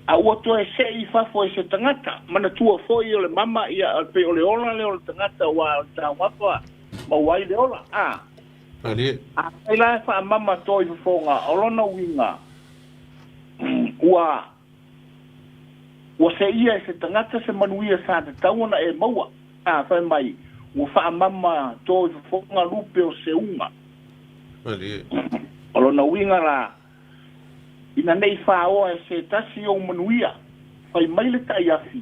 a ua toe se'i i fafo e se tagata, manatua foi o le mama ia pe o le ola lea o le tagata ua o le taumafa maua ai le ola. A fai la e faamama to i fofoga, o lona uiga, ua se'ia e se tagata se manuia sa tatau ona e maua. A fai mai ua faamama to i fofoga lupe o seuga. O lona uiga la, ina nei fāoa e se tasi ou manuia, fai mai le ta'iafi,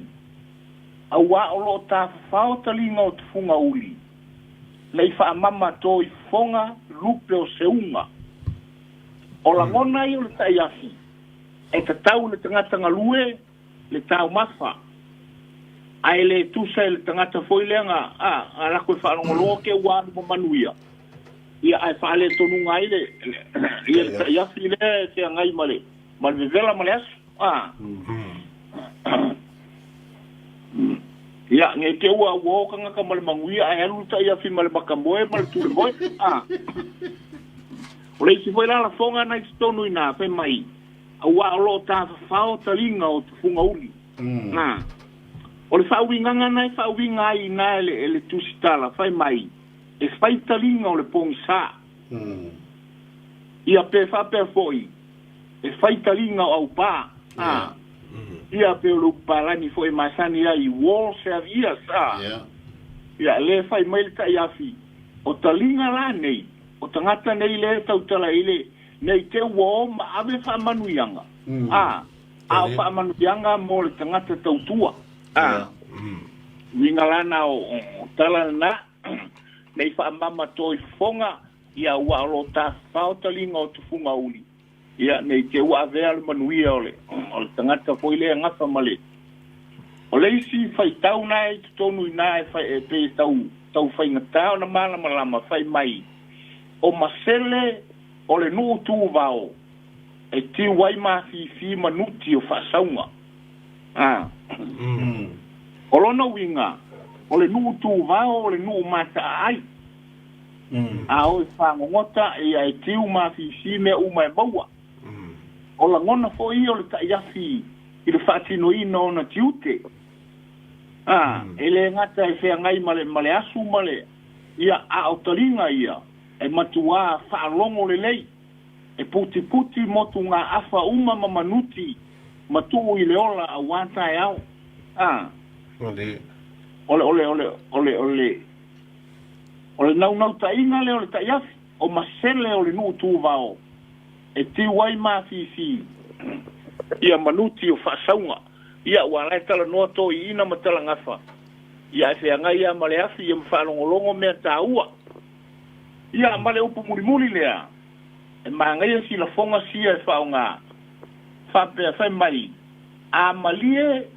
auā o lo'o tafafao taliga o tufuga uli, nei faamama to i fofoga lupe o seuga. O lagona ai o le ta'iafi, e tatau le tagata galue le taumafa, ae le tusa e le tagata foi lea ga a lako e faalogologo ke ua alu ma manuia, ia ae faaletonuga ai le ia le ta'iafi lea e feagai ma le vevela ma le aso. Ia ge te ua o kagaka ma le maguia ae alu le ta'iafi ma le makamoe ma le tulemoe. O le isi foi la lafoga nai totonu ina fai mai, auā o lo'o tafafao taliga o tufuga uli. O le faauigaga na e faauiga ai ina e le tusitala, fai mai e fai taliga o le pogisā. Ia pe faapea foi e fai taliga o aupā. Ia pe o le upalani foi masani ai, walls have ears. Ia le fai mai le ta'iafi, o taliga la nei o tagata nei le tautala i le nei te ua o ma ave faamanuiaga. A o faamanuiaga mo le tagata tautua. Uiga lana o tala lena, nei faamama to i fofoga, ia ua o lo'o tafafao taliga o tufuga uli, ia nei te ua avea le manuia o le tagata foi lea gafa ma le. O le isi faitau na e totonu ina e fai e pe tau faigatā ona malamalama, fai mai o masele o le nuu tuvao e tiu ai mafifi manuti o faasauga. O lona uiga, o le nuu tuvao o le nuu mata'a ai. A o e fagogota ia e tiu mafifi mea uma e maua. O lagona foi o le ta'iafi i le faatinoina ona tiute. E lē gata e feagai ma le asu ma le ia, a o taliga ia e matuā faalogo lelei, e putiputi motu gā afa uma ma manuti ma tuu i le ola auā taeao. O le o le o le o le o le o le naunauta'iga lea o le ta'iafi, o masele o le nuu tuvao e tiu ai mafifi ia manuti o faasauga. Ia ua lae talanoa to'iina ma talagafa, ia e feagai ia ma le afi ia ma faalogologo mea tāua. Ia ma le upu mulimuli lea e magaia silafoga sia e faaaogā faapea, fai mai a malie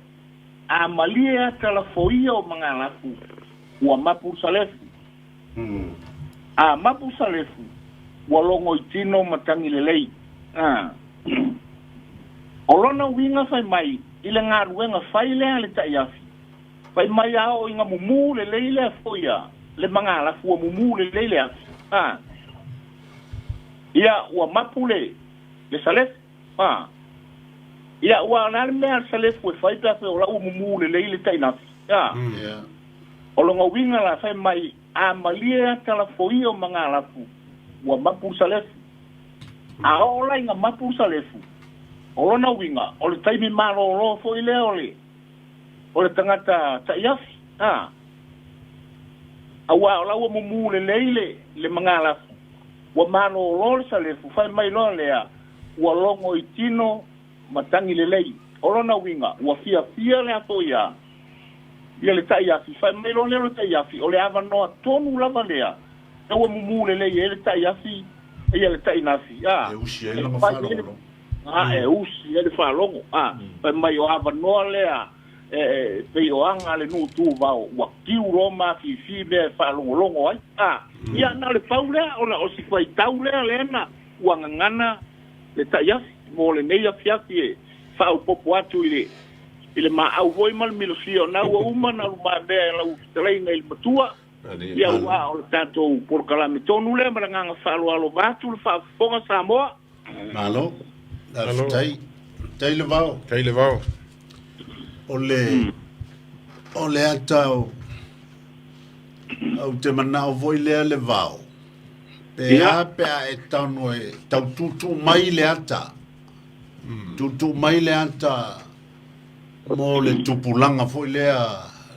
a malie ata lafoia o magalafu ua mapu salefu. A mapu salefu ua logo i tino ma tagi lelei. O lona uiga fai mai i le galuega fai lea le ta'iafi, fai mai a oo iga mumū lelei lea foia le magalafu ua mumū lelei le afi. Ia ua mapu le salefu. Ia ua na le mea le salefu e fai pe afe o la ua mumū lelei le ta'inafi. O lona uiga la fai mai a malie ata lafoia o magalafu ua mapu salefu. A oo la iga mapu salefu, o lona uiga o le taimi malōlō foi lea o le tagata ta'iafi. Auā o la ua mumū lelei le magalafu ua malōlō le salefu, fai mai loa lea ua logo i tino ma tagi lelei. O lona uiga ua fiafia le ato ia Ia le taʻi afi, fai mai loa lea o le taʻi afi, o le avanoa tonu lava lea e ua mumu lelei ai le taʻi afi ia le taʻinafi a E usi ai e lona fai ai le faalogologo. A e usi ai le faalogo a fai mai o avanoa lea e pei o aga a le nuu tuvao ua tiu loa mafifi mea e faalogologo ai a ia na o le pau lea ona o si faitau lea lea na ua gagana le taʻi afi mo lenei afiafi e faaopopo atu i le maau foi ma le milosia o na ua uma na lumamea e lau fetalaiga i le matua ia ua o le tatou polokalame tonu lea ma le agaga faaaloalo vaatu le faafofoga Samoa. Malo. Faafetai. Tai le vao. Tai le vao. O le ata o au te manao foi lea le vao. Pe a pe a e tauno e tau tutu mai le ata. Tutu mai le ata mo le tupulaga foi lea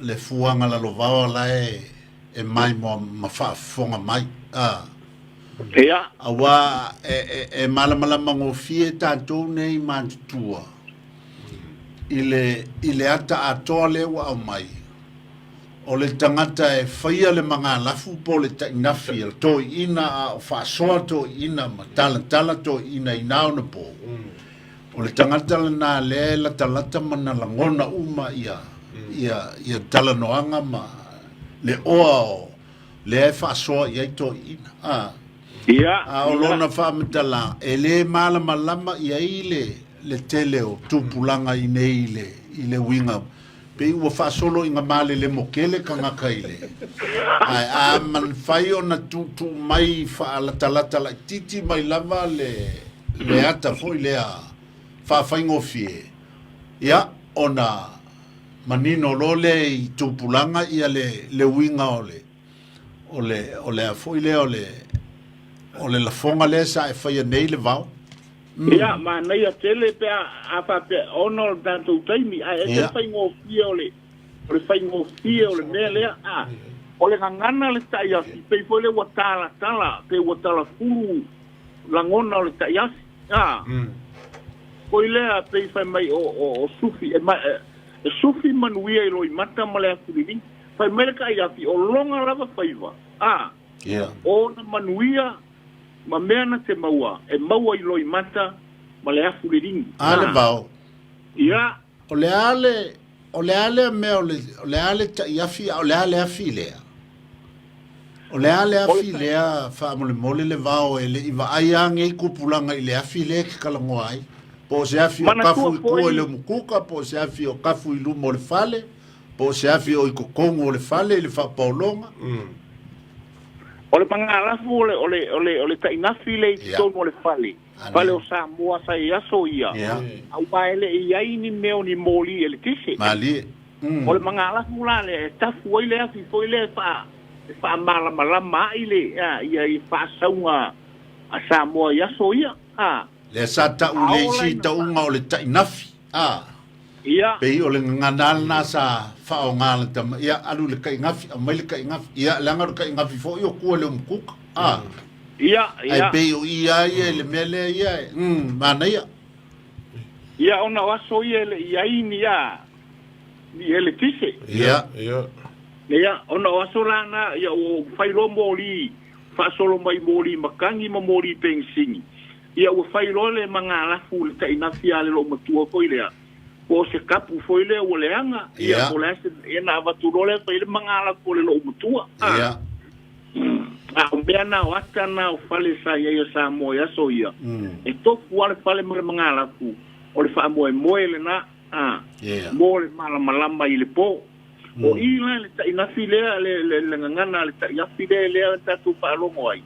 le fuaga lalovaoa la e mai mo ma faafofoga mai. Ah. Auā e malamalama gofie tatou nei matutua i le ata atoa lea ua aumai o le tagata e faia le magalafu po o le taʻinafi a toeʻina a o faasoa toeʻina ma talatala toeʻina i na ona po o le tagata lenā lea e latalata ma na lagona uma ia ia talanoaga ma le oa o lea e faasoa i ai toeʻina a a o lona faamatala e lē malamalama i ai le tele o tupulaga i nei i le uiga pei ua faasolo i gamalelemo kele tagata i le ae a manafai ona tuutuu mai faalatalata laititi mai lava le ata foi lea faafaigofie ia ona manino loa lea i tupulaga ia le uiga o le a foi lea o le lafoga lea sa e faia nei le vao. Ia manaia tele pe a faapea ona o le tatou taimi ae ese faigofie o le faigofie o le mea lea a o le gagana le taʻi afi pei foi le ua talatala pe ua talafulu lagona o le taʻi afi a foi lea pei fai mai o sufi e sufi manuia i loimata ma le afuliliga fai mai le taʻi afi o loga lava faiva a ona manuia ma mea na te maua e maua i loimata ma le afuliliga. A le vao. Ia. O le a le mea o le a le taʻi afi a o le a le afi lea o le a le afi lea faamolemole le vao e leʻi vaai age i kupulaga i le afi lea ke kalagoa ai po o se afi o kafu i kua i le umukuka po o se afi o kafu i luma o le fale po o se afi o i kokogu o le fale i le faapaologa. O le magalafu o le taʻinafi le i totonu o le fale o Samoa sa i aso ia auā e leʻi ai ni mea o ni moli e le tise. Malie. O le magalafu la le e tafu ai le afi foi le e faamalamalama ai le ia i faasauga a Samoa i aso ia a lea sa taʻu le isi tauga o le taʻinafi a pei o le gagana lena sa faaaogā le tama ia alu le kaʻigafi aumai le kaʻigafi ia leaga o le kaʻigafi foʻi o kua le umukuka a ae pei o ia ia i le mea lea ia e manaia. Ia ona o aso ia e leʻi ai ni a ni eletise. Ia ona o aso lana ia ua failoa moli faasolo mai moli makagi ma moli pegisini ia ua failoa le magalafu le taʻinafi a le loo matua foi lea po o se kapu foi lea ua leaga ia po le ase ia na avatu loa lea fai le magalafu o le loo matua a a o mea na o ata na o fale sa iai o Samoa i aso ia e tofu a le fale ma le magalafu o le faamoemoe lena a mo le malamalama i le po o i la le taʻinafi lea le gagana le taʻi afi lea lea tatou faalogo ai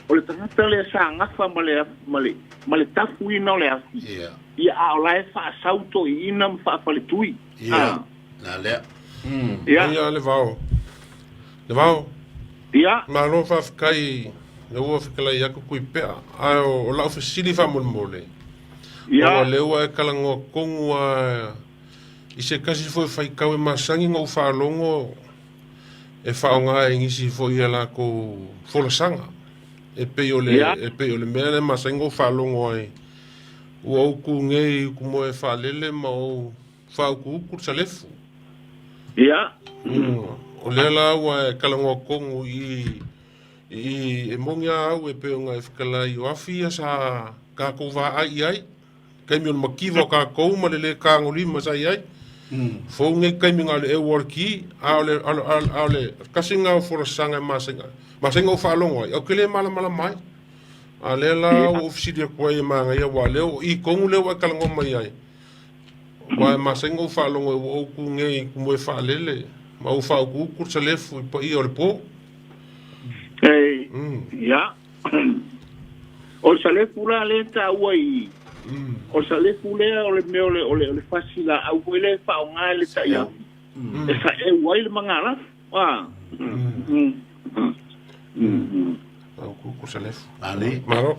o le tagata lea sa gafa ma le tafuina o le afi ia a o la e faasau toʻiina ma faafaletui. Ia la lea. Ia. Ia le vao. Le vao. Ia. Malo faafetai le ua fetalai atu kui pea. Ae o lau fesili faamolemole. O le ua e kalagoa tonu a i se kasi foi faitau e masani na ou faalogo e faaaoga e nisi foi ia latou folasaga. E pei o le e pei o le mea le masani na ou faalogo ai. Ua ou tu nei ku moe faalele ma ou faautuutu le salefu. Ia. O lea la ua e talanoa tonu i i e moni a au e pei ona e fetalai o afi ia sa tatou vaai i ai taimi o le mativa o tatou ma le le tagolima sa i ai. Fou nei taimi na o le eu o le ki, a o le, a o le, a o le tasi lena o folasaga e masani, masani ona ou faalogo ai, ou te le malamalama ai. A lea la ua ou fesili atu ai e manaia, aua o lea o i tonu lea ua e talanoa mai ai. Aua e masani ona ou faalogo ai, ua ou tu nei i moe faalele, ma ou faautuutu le salefu i paia o le po. Ei, ia. O le salefu la lea e taua i i, o le salefu lea o le mea o le, o le, o le fasi laau foi lea e faaaoga e le taiafi e saeu ai le magalafu. A. Faautuutu salefu. Ali. Malo.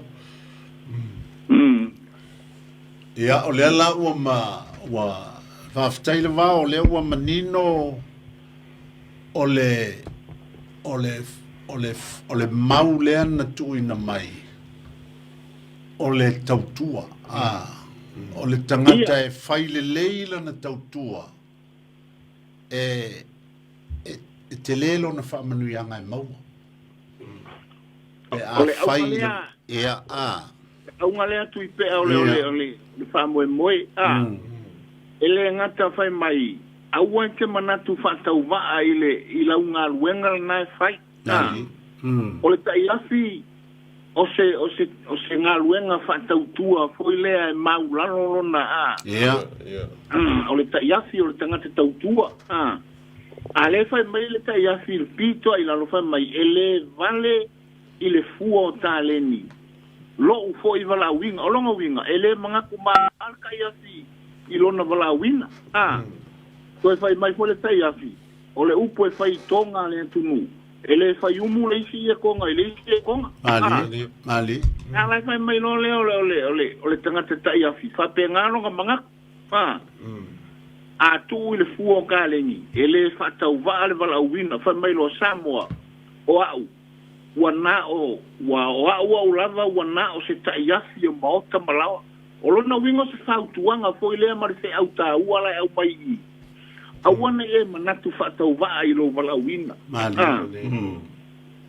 Ia, o lea la ua ma, ua faafetai le vao, o lea ua manino o le, o le, o le, o le mau lea na tuuina mai, o le tautua. A, o le tagata e fai lelei lana tautua, e, e, e tele lona faamanuiaga e maua. Pe a O le fai auga le, lea, ia, a. auga lea Tuipea o le, o le, o le, le faamoemoe, a. E le gata fai mai, aua e te manatu faatauvaa i le, i lau galuega lena e fai, a. O le taiafi, o se, o se, o se galuega faatautua foi lea e maulalo lona, a. Ia. O le taiafi o le tagata tautua, a. A lea fai mai le taiafi i le pito a i lalo fai mai, e le vale i le fua o taleni lo'u foi valaauina. O lona uiga, e le manatu ma le taiafi i lona valaauina. A toe fai mai foi le taiafi, o le upu e fai i toga a le atunuu, e le fai umu le isi ia toga i le isi ia toga. A Malie, malie. A la e fai mai loa lea o le, o le, o le, o le tagata taiafi, faapena lona manatu. A A tuu i le fua o kaleni, e le faatauvaa le valaauina, fai mai loa Samoa, o a'u, ua na o, ua o a'u a'u lava ua na o se ta'iafi o maota ma laoa. O lona uiga o se fautuaga foi lea ma le fe'au tāua la e aumai i i. Aua ne i e manatu faatauvaa i lou valaauina. A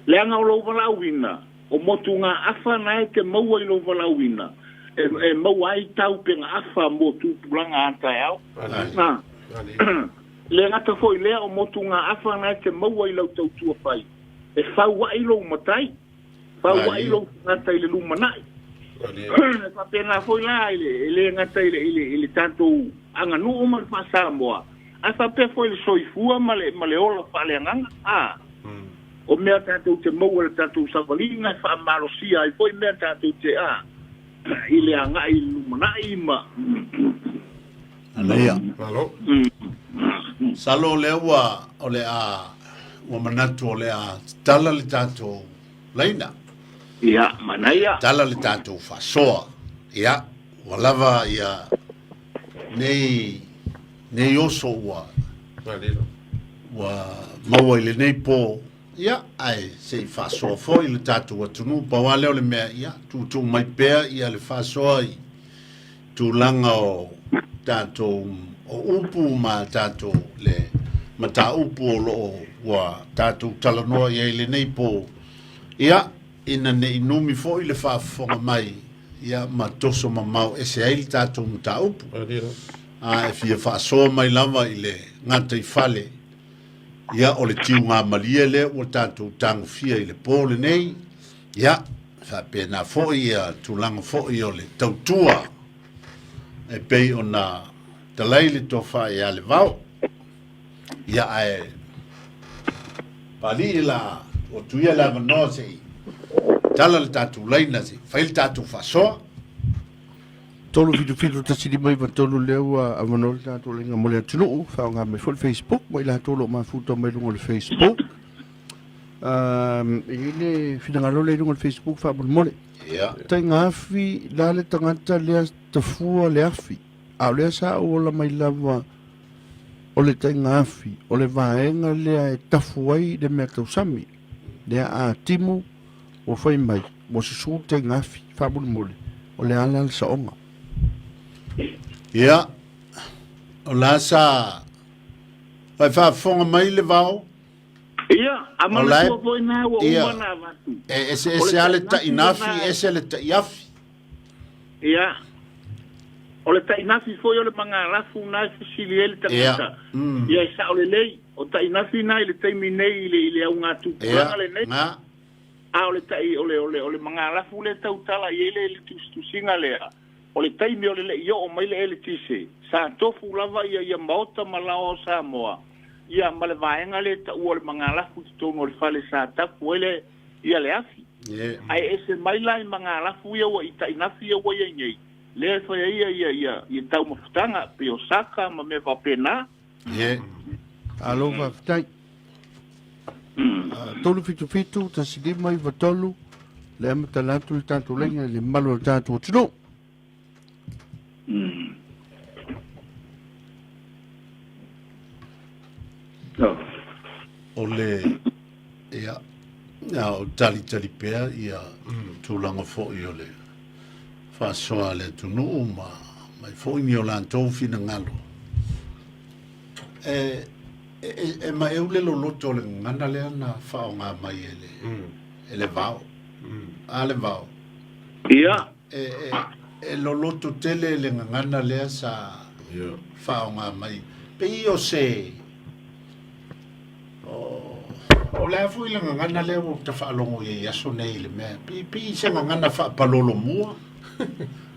Leaga o lou valaauina, o motugaafa na e te maua i lou valaauina, e maua ai taupegaafa mo tupulaga a taeao. A Le gata foi lea o motugaafa na e te maua i lau tautua fai, e faua'i lou matai, faua'i lou tagata i le lumanai. E faapena foi la i le, e le gata i le, i le, i le tatou aganuu ma le faa-Samoa, ae faapea foi i le soifua ma le, ma le ola faaleagaga. A O mea tatou te maua i le tatou savaliga e faamalosia ai foi mea tatou te, a, i le agai i le lumanai ma. Anaia. Malo. Masalo o lea ua, o le a, ua manatu o le a tatala le tatou laina. Ia, manaia. Tala le tatou faasoa. Ia, ua lava ia nei, nei oso ua, ua maua i lenei po. Ia, ae se i faasoa foi le tatou atunuu. Pau lava lea o le mea, ia, tuutuu mai pea ia le faasoa i tulaga o tatou o upu ma tatou le mataupu o lo o ua tatou talanoa i ai lenei po. Ia, ina ne i numi foi le faafofoga mai, ia, ma toso mamao ese ai le tatou mataupu. A e fia faasoa mai lava i le gataifale, ia, o le tiugamalie lea ua tatou tagofia i le po lenei, ia, faapena foi ia tulaga foi o le tautua e pei ona talai le tofa ia le vao. Ia, ae Papalii la o tuia le avanoa se i tala le tatou laina se i fai le tatou faasoa. 3 7 7 1 5 9 3 lea ua avanoa le tatou laina mo le atunuu, faaaoga mai foi le Facebook ma i latou o lo o mafuta mai luga o le Facebook. E i ai le finagalo lea i luga o le Facebook faamolemole. Ia. Taiga afi la le tagata lea tafua le afi, a o lea sa ou ola mai lava o le taiga afi, o le vaega lea e tafu ai le mea tausami, lea a timu ua fai mai ua susu le taiga afi, faamolemole, o le a la le saoga? Ia, o la sa. Vai faafofoga mai le vao. Ia, a manatua foi na ua uma na avatu. E ese ese a le tainafi, ese le taiafi. Ia. O le tainafi foi o le magalafu na e fesili ai le tagata. Ia e sao lelei, o tainafi na i le taimi nei i le augatupulaga lenei. A o le tai o le o le o le magalafu lea e tautala i ai le tusitusiga lea, o le taimi o le le i oo mai le eletise, sa tofu lava ia ia maota ma laoa o Samoa, ia ma le vaega lea e taua o le magalafu i totonu o le fale sa tapu ai le ia le afi. Ae ese mai la i magalafu ia ua i tainafi ia ua i ai nei, lea e fai ai ia ia ia ia taumafataga pei o saka ma mea faapena. Alo faafetai. 377 1593 le amata atu le tatou laina i le mamalu o le tatou atunuu. O le ia a o talitali pea ia tulaga foi o le faasoa a le atunuu ma mai foi ni o latou finagalo. E, e, e, e maeu le loloto o le gagana lea na faaaoga mai e le, e le vao. A le vao. Ia. E, e, e loloto tele le gagana lea sa faaaoga mai. Pei o se O le a foi le gagana lea ua ta faalogo i ai i aso nei i le mea, pei, pei se gagana faapalolomua,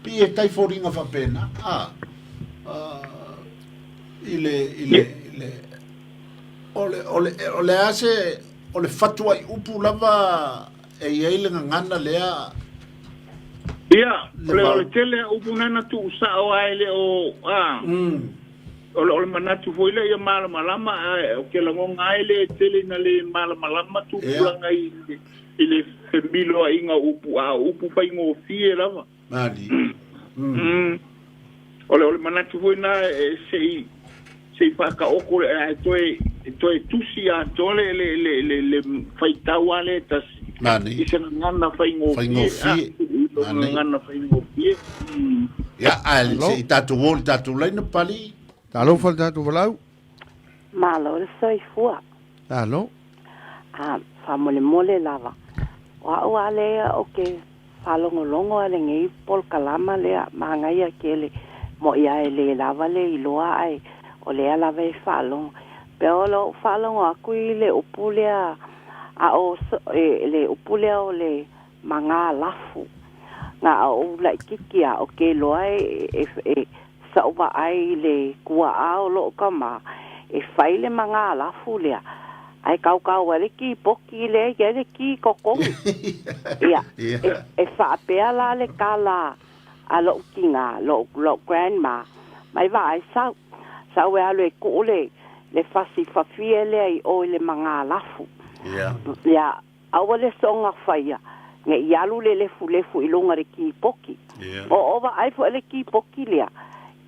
pei e tai foliga faapena, a, a, i le, i le, i le, o le, o le, o le a se, o le fatuai upu lava e i ai le gagana lea. Ia, o le, o le tele o upu na na tuusao lava e le o, a, O le, o le manatu foi lea ia malamalama, ae ou te lagona ai le tele ina le malamalama tupulaga i, i le femiloaiga o upu, a o upu faigofie lava. Mali. Mm. O le, o le manatu foi na e se i se i faataoto le ae toe e toe tusi atoa le le le le, le faitau a le tasi. Mani. I se gagana faigofie. Faigofie. Ah, i gagana faigofie. Ia, ae se i tatou o i le tatou laina, Pali. Talofa le tatou valaau. Malo le soifua. Alo. A faamolemole lava. O au a lea o ke faalogologo a lenei polokalama lea magaia tele mo ia e le lava le iloa ae o lea lava e faalogo. Pe o lou faalogo aku i le upu lea a o e, le upu lea o le magalafu. Na ou laititi a o ke loa e, e, e sa'u vaai i le tua'a o lo'u tamā e fai le magalafu lea ae tautau ai le kipoki lea i ai le ki totonu. Ia, e, e faapea la le tala a lo'u tinā, lo'u, lo'u grandma, mai vaai sau, sau e alu e tu'u le, le fasi fafie lea i o i le magalafu. Ia, Aua le soga faia, ne i alu le lefulefu i luga le kipoki. O o vaai foi le kipoki lea,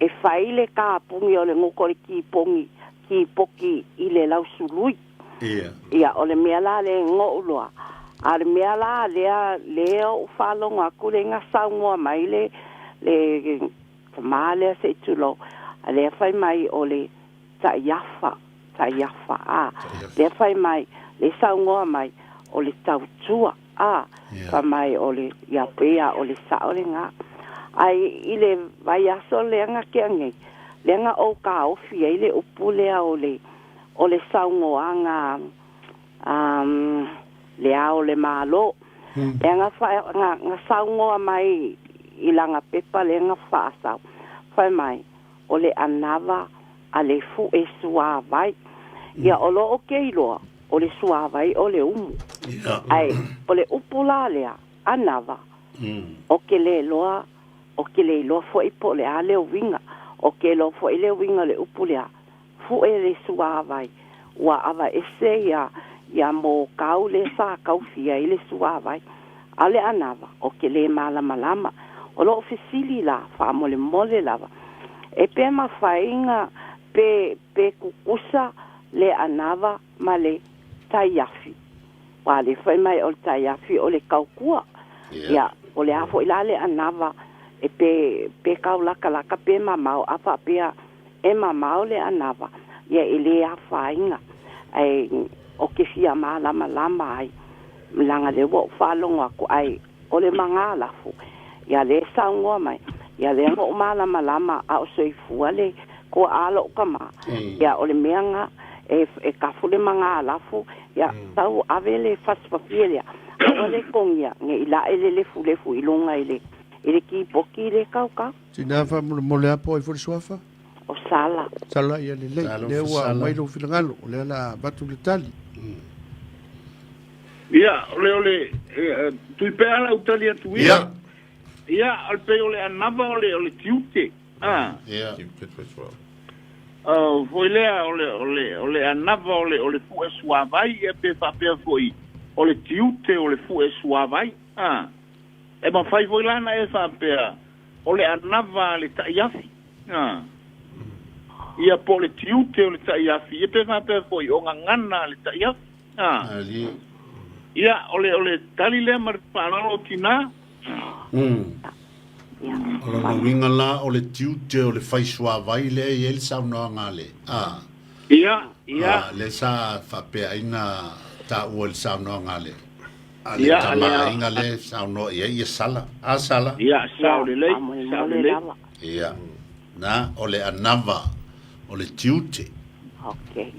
e fai le kapuni o le guto o le kipogi, kipoki i le lausului. Ia, o le mea la le go'u loa. A o le mea la lea, lea ou faalogo atu le ga saunoa mai le, le tamā lea se i tulou, a lea fai mai o le taiafa, taiafa, a, lea fai mai, le saunoa mai, o le tautua, a, fai mai o le, ia pei a o le sao lena. Ae i le vaiaso lea na tea nei, lea na ou taofi ai le upu lea o le, o le saunoaga, um, le Ao o le Malo. Lea na, fa, na, na saunoa mai i lana pepa lea na faasau, fai mai, o le anava a le fu'e suāwai. Ia o lo o ke iloa, o le suāwai o le umu. Ae o le upu la lea, anava, o ke le loa, o ke le iloa fo'i po o le a le uiga, o ke iloa fo'i le uiga o le upu lea, fu'e le suāwai, ua avaese ia, ia mōkau le sa kaufia ai le suāwai. A o le anava, o ke lē malamalama. O lo'u fesili la, faamolemole lava, e pe mafai pe, pe kukusa le anava ma le taiafi. Ua le fai mai o le taiafi o le kaukua. Ia, o le a foi la le anava e pe, pe kaulakalaka pe mamao a faapea e mamao le anava. Ia e lē afaina ae o ke fia malamalama ai laga lea ua ou faalogo aku ae o le magalafu ia lē saugoa mai ia lea na ou malamalama a o soifua le tuaʻā loʻu kamā ia o le mea ga e e kafu le magalafu ia tau ave le fasifafie lea aua le togia neʻi laʻe le lefulefu i luga i le i le kipoti le kaukau. Tina faamolemole a po ai foi le suafa? O Sala. Sala ia lelei. Lea ua aumai lou finagalo, o lea la avatu le tali. Ia, o le, o le, Tuipea la u tali atu ia. Ia, o le pei o le anava o le, o le tiute. A. Ia. Oh, foi lea, o le, o le, o le anava o le, o le fue suavai, ia pe faapea foi, o le tiute o le fue suavai. A. E mafai foi la ona e faapea, o le anava a le taʻiafi, a, ia, po o le tiute o le taʻiafi, ia pe faapea foi, o gagana a le taʻiafi, a. Ia, o le, o le tali lea ma le faaaloalo o tinā. O lona uiga la, o le tiute o le faisuavai lea e i ai le saunoaga a le, a. Ia, ia. A, lea sa faapea ai na taua i le saunoaga a le, a le tama aiga lea e saunoa i ai, ia Sala. A Sala? Ia, sao lelei, sao lelei. Ia, na, o le anava, o le tiute. Okay.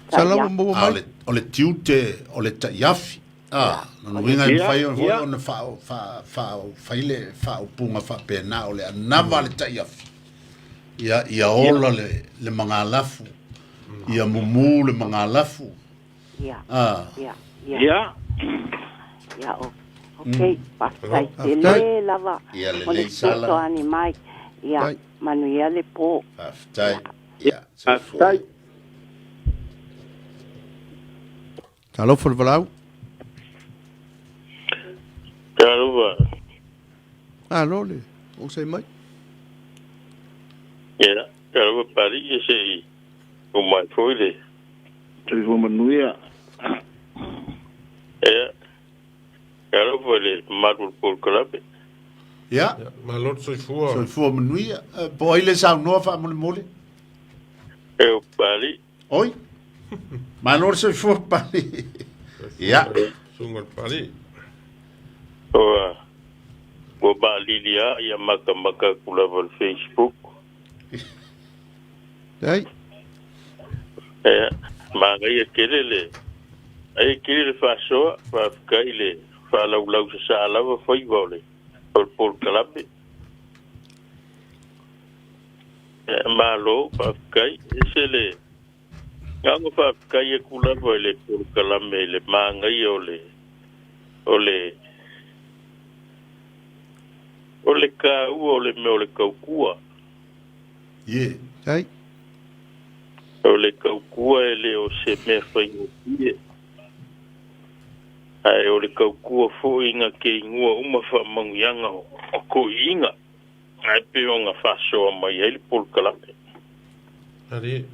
Sala ua maua mai. A, o le tiute o le taʻiafi. A, lona uiga e mafai foi ona fai le faaupuga faapena, o le anava a le taʻiafi. Ia, ia ola le, le magalafu, ia mumu le magalafu. Ia. A. Ia. Ia. Ia, o. Okay, faafetai tele lava. Ia lelei Sala. Fesoasoani mai. Ia, manuia le po. Faafetai. Ia, soifua. Talofa le valaau. Talofa. Alo le, o sai mai. Ia, talofa Pali, ia se i o mai foi le. Soifua manuia. Ia, talofa le mamalu o le polokalame. Ia. Malo le soifua. Soifua manuia. Po o ai le saunoa faamolemole? E o Pali. Oi. Malo le soifua Pali. Ia. Susuga le Pali. Ua ua maalili a ia makamaka aku lava le Facebook. Ai. Ia, manaia tele le aia tele le faasoa, faafetai le faalaulau sasaa lava faiva o le o le polokalame. Malo faafetai. Ese le agaga faafetai atu lava i le polokalame i le manaia o le o le o le taua o le mea o le tautua. Yeah. Ai. O le tautua e le o se mea faigofie. Ae o le tautua foi na te inua uma faamanuiaga o toeaiina. Ae pei ona faasoa mai ai le polokalame. Ali.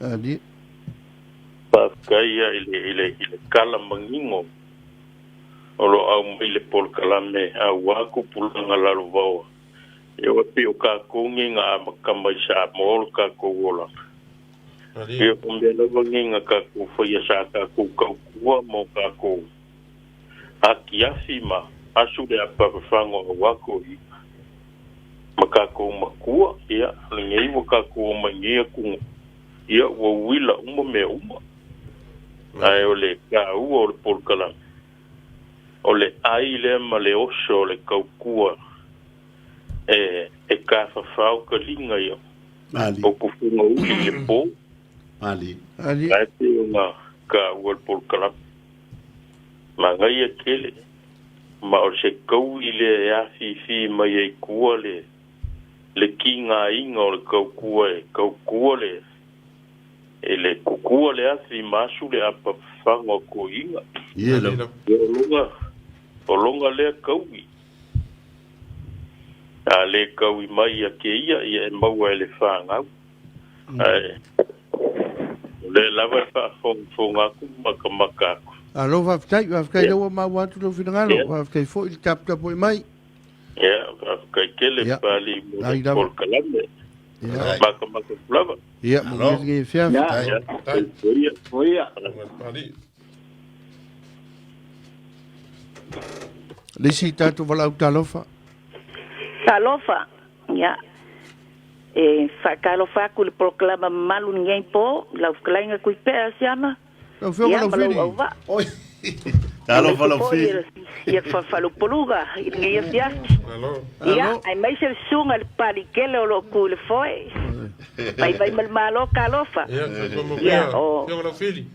Ali. Faafetai ia i le, i le, i le tala manino o lo o aumai le polokalame aua tupulaga lalovaoa. Ia ua pei o tatou nei na amata mai Samoa o le tatou olaga. Ali. Ia o mea lava nei na tatou faia sa tatou tautua mo tatou Akiafi ma asu le apafafaga o Awako i ma tatou matua, ia, lenei ua tatou omai nei atunuu, ia, ua uila uma mea uma. Ae o le taua o le polokalame, o le ai lea ma le oso o le tautua e, e tafafao taliga ia o tufuga uli i le po. Ae pei ona taua le polokalame. Manaia tele, ma o se taui lea e afifi mai ai tua le le tigaina o le tautua e tautua le e le kukua le afi ma asu le apafafaga o toeaiina. Ie lava. Ia o lona o lona lea taui. A le taui mai ia keia, ia e maua e le fanau. Ae o lea lava e faafogafoga atu ma matamata atu. Alo, faafetai, faafetai lea ua maua atu lou finagalo. Faafetai foi le taputapuai mai. Ia, faafetai tele Papalii mo le polokalame. Ia. Makamaka atu lava. Ia, manuia lenei afiafi. Ia. Ia. Tai. Soifua ia. Soifua ia. Pali. Le isi tatou valaau talofa. Talofa, ia. E faatalofa atu i le polokalama mamalu lenei po, lau fetalaiga Tuipea Asiama. Lau Afioga Ia, ma lou Laufili. auvaa. Oi. Talofa Aemaise foi Laufili. ia le faalupoluga i lenei afiafi. Alo. Ia, Alo. aemaise le susuga i le palikele o lo o tu i le foe. Vaivai ma le Malo talofa. Ia, soifua Ia, manuia. o Afioga Laufili.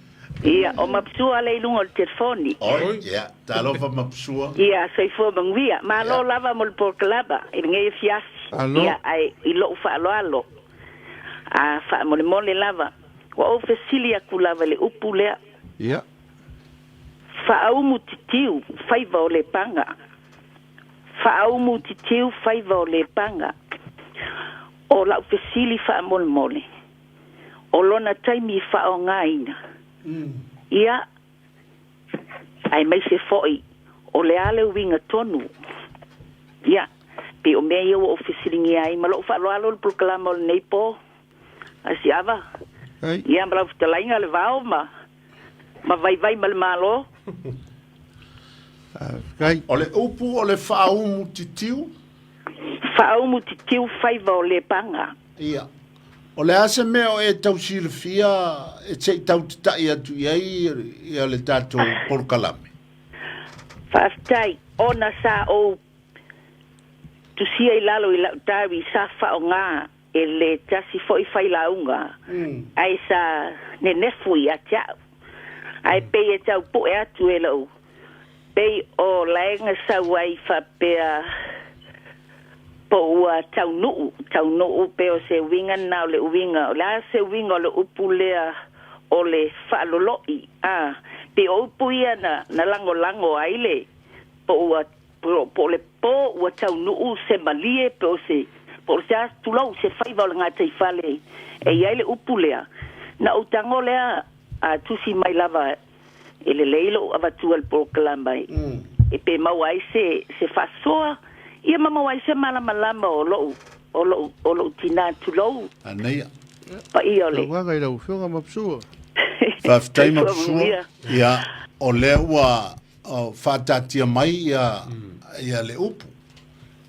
ia, o Mapsua le i luga o le telefoni. Oi, ia, talofa Mapsua. Ia, soifua manuia. Malo Ia. lava mo le polokalama i lenei afiafi. Alo. Ia, ae i lou faaaloalo. A faamolemole lava. Ua ou fesili atu lava i le upu lea. Ia. Faaumu titiu, faiva o le paga. Faaumu titiu, faiva o le paga. O lau fesili faamolemole. O lona taimi faaaogaina. Ia, aemaise foi, o le a le uiga tonu. Ia, pei o mea ia ua ou fesiligia ai ma lou faaaloalo le polokalama o lenei po. Asiava. Ai. Ia, ma lau fetalaiga le vao ma ma vaivai ma le Malo. Kai. O le upu o le faaumu titiu. Faaumu titiu faiva o le paga. Ia. O le a se mea o e tausilafia e se i tautatai atu i ai ia le tatou polokalame. Faafetai, ona sa ou tusia i lalo i lau diary sa faaaoga e le tasi foi failauga. Ae sa nenefu ia te au. Ae pei e taupue atu e lou. Pei o laega sau ai faapea po ua taunuu, taunuu pe o se uiga na o le uiga. O le a se uiga o le upu lea o le faaloloi. A, pei o upu ia na, na lagolago ai le po ua po, po le po ua taunuu se malie pe o se po o se a tulou se faiva o le gataifale e i ai le upu lea. Na ou tago lea a tusi mai lava e lelei lou avatua le polokalama e, e pe maua ai se, se faasoa ia ma maua ai se malamalama o lou o lou o lou tinā tulou Anaia. paia o le Tauaga i lau Afioga Mapsua. Faafetai soifua Mapsua. manuia. Ia, o lea ua o, faatatia mai ia, ia le upu.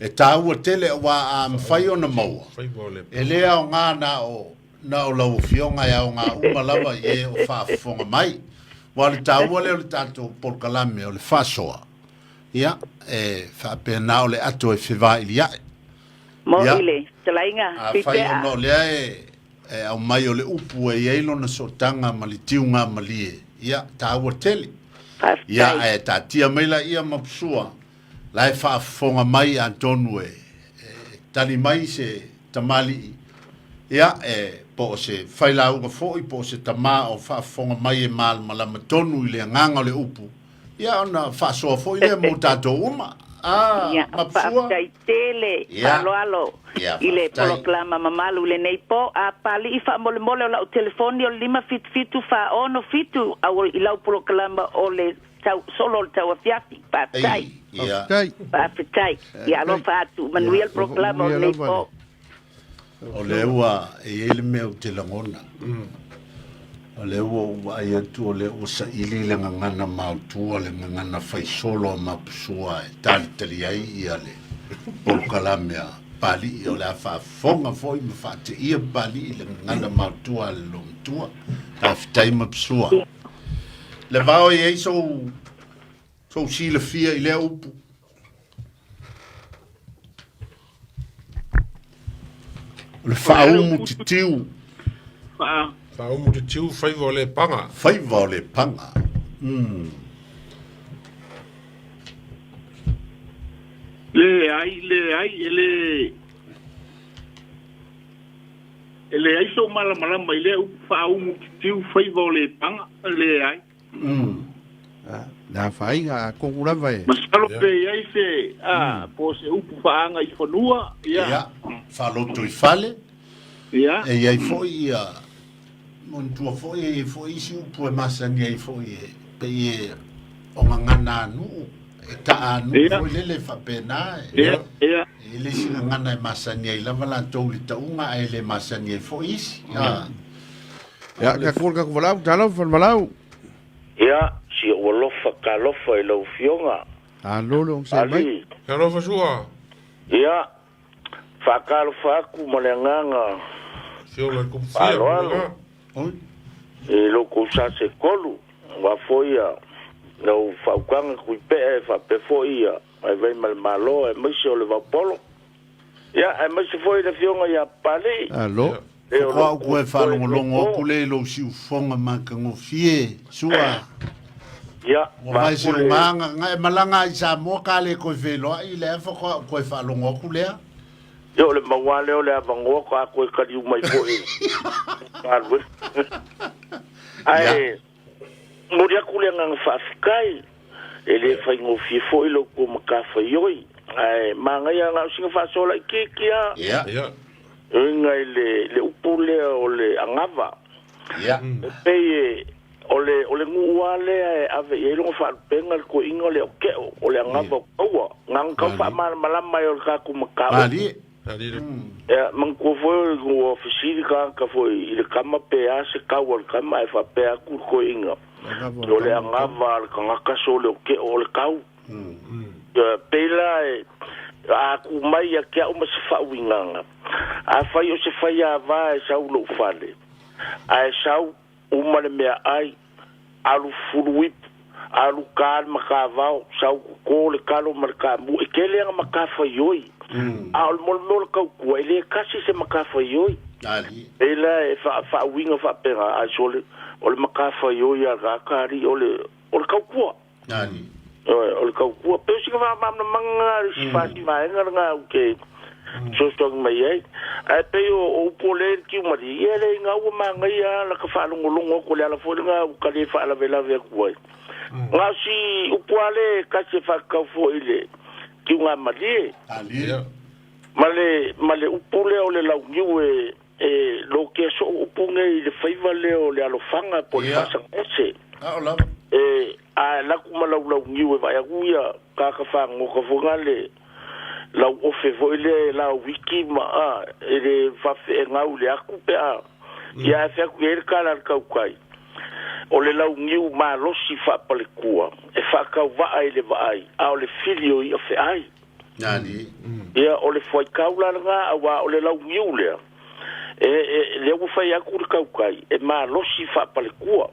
E tāua tele ua a mawhai ona maua. Faiva o le E le aoga na o na o lau afioga e aoga uma lava i e o faafofoga mai. Ua le tāua lea o le tatou polokalame o le faasoa. Ia, e faapena o le ato e fevailiae. Mo Ia. i le fetalaiga A fai Tuipea. ona o lea e, e au mai o le upu e iai lona sootaga ma le tiuga malie. Ia, tāua tele. Ia, Faafetai. e taatia mai la ia mapsua. La e faafofoga mai atonu e, e tali mai se tamalii. Ia, e po o se failauga foi, po o se tamā o faafofoga mai e malamalama tonu i le agaga o le upu. Ia, ona faasoa foi lea mo tatou uma. Ah, Ia, mapsua. faafetai tele Ia. faaaloalo Ia, i le faafetai. polokalama mamalu lenei po. A palii faamolemole o lau telefoni o le 577 46 au i lau polokalama o le tau, solo o le tauafiafi. Faafetai. Ei, ia. Faafetai. Faafetai. Ia alofa atu. Manuia le polokalama o Manuia lenei lava po. O lea ua e iai le mea ou te lagona. O lea ua ou vaai atu o lea ua saili le gagana maotua le gagana faisolo a mapusua e talitali ai ia le polokalame a Palii o le a faafofoga foi ma faateia Palii le gagana maotua a le lomatua. Faafetai mapusua. Le vao e iai sou sou silafia i lea upu. O le faaumu titiu Faa Faaumu titiu faiva o le paga. faiva o le paga. Le ai, le ai, e le e leai sou malamalama i lea upu faaumu titiu faiva o le paga, le ai. Na faiga a koku lava e. Masalo Ia. pe i ai se a po o se upu faaga i fanua, ia. Ia, faaloto i fale. Ia. E iai foi ia manatua foi e iai foi isi upu e masani ai foi e pei e o gagana anuu e taanuu Ia. foi lele faapena e. Ia, ia. e le isi gagana e masani ai lava latou i le tauga ae le masani ai foi isi. A. Ia, ka kua ka kuvalau, talofa le valau. Ia, si ou alofa talofa i lau Afioga. Alo le onosai mai. Ali. Talofa sua. Ia, faatalofa atu ma le agaga Afioga i le Kupu Fia, faaaloalo Oi. i lo kou sa se tolu, aua foi ia lau faautaga tuipee faapea foi ia Vaivai ma le Malo aemaise o le Vaupolo. Ia, aemaise foi le Afioga ia Papalii. Alo. E o Faatoa lo ou koe faalogologo atu lea i lou siufofoga matagofie, Sua. Ia, Ua vae se vaku le ugaga, na e malaga i Samoa ka le koe feiloai, lea faatoa ou koe faalogo atu lea. Ia, o le maua lea o le avanoa ka koe kaliu mai foi i galuega. Ae momoli atu le agaga faafetai, e le faigofie foi lo outou matafaioi. Ae manaia na o sina faasoa laitiiti lava. Ia. Ia. E uiga i le, le upu lea o le agava. Ia. E pei e, o le, o le nuu lava lea e ave i ai lona faalupega le toeaina o le aokeo, o le agava o taua. Na ona tau faamalamalama ai o le tatou mataupu. Malie. Ali le. Ia, manatua foi o le ua fesili tagata foi i le tama pe a se tau a le tama ae faapea atu le toeaina, o le agava a le tagata so le okeo o le tau. Ia, pei la e a tu mai ia te au ma se faauigaga, afai o se faiava e sau i lou fale, ae sau uma le meaai, alu fulu ipu, alu ka le matavao, sau toto le talo ma le kamu, e tele ana matafaioi. A o le molemea o le tautua, e le tasi se matafaioi. Ali. E la e faauiga faapena, ae sole, o le matafaioi a le tagata alii, o le, o le tautua. Ali. O le tautua. Pei o sina faamalamalamaga lena i si fasi vaega lena ou te fesoasoani mai ai. Ae pei o o upu o lea i le tiumalie, ia e le ina ua manaia lava laka faalogologo atu, o le ala foi lena ua ka le faalavelave atu ai. Na o si upu lava lea e tasi e faatatau foi i le tiugamalie. Ali. Ia. Ma le, ma le upu lea o le launiu e, e lotea soo upu nei i le faiva lea o le alofaga po o le Ia. faasagaese. A o lava. E a alu atu ma lau launiu e vaai atu ia tagata fagota foi na le lau ofe foi lea e lauiki ma a e le faafeegau i le atu pe a ia ae fai atu i ai le tala a le tautai o le launiu malosi faapalekua e faatauvaa i le vaai a o le fili o i'a feai. Ali. Ia, o le fuaitau la lena, auā o le launiu lea, e, e, lea ua fai atu le tautai, e malosi faapalekua.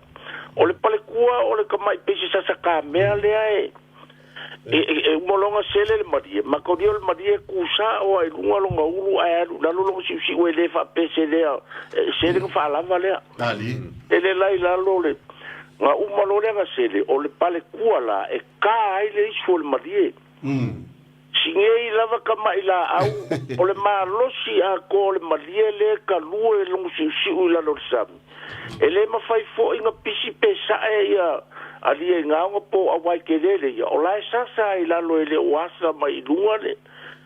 O le palekua o le tama'i pei se sasakamea lea e, e, e, e uma loa ona sele le malie, matalia o le malie e tu sa'o ai luga lona ulu ae alu i lalo lona siusiu e le faapea se lea, e, sele na faalava lea. Ali. Ele la i lalo le, na uma loa lea na sele, o le palekua la e kā ai le isu o le malie. Sinei lava tama'i laau, o le malosi atoa o le malie lea e talua i lona siusiu i lalo o le sami. E le mafai foi ona pisi pe sa'e ia alia i gaoga po o auai tele le ia, o la e sasa ai i lalo e le o asa mai i luga le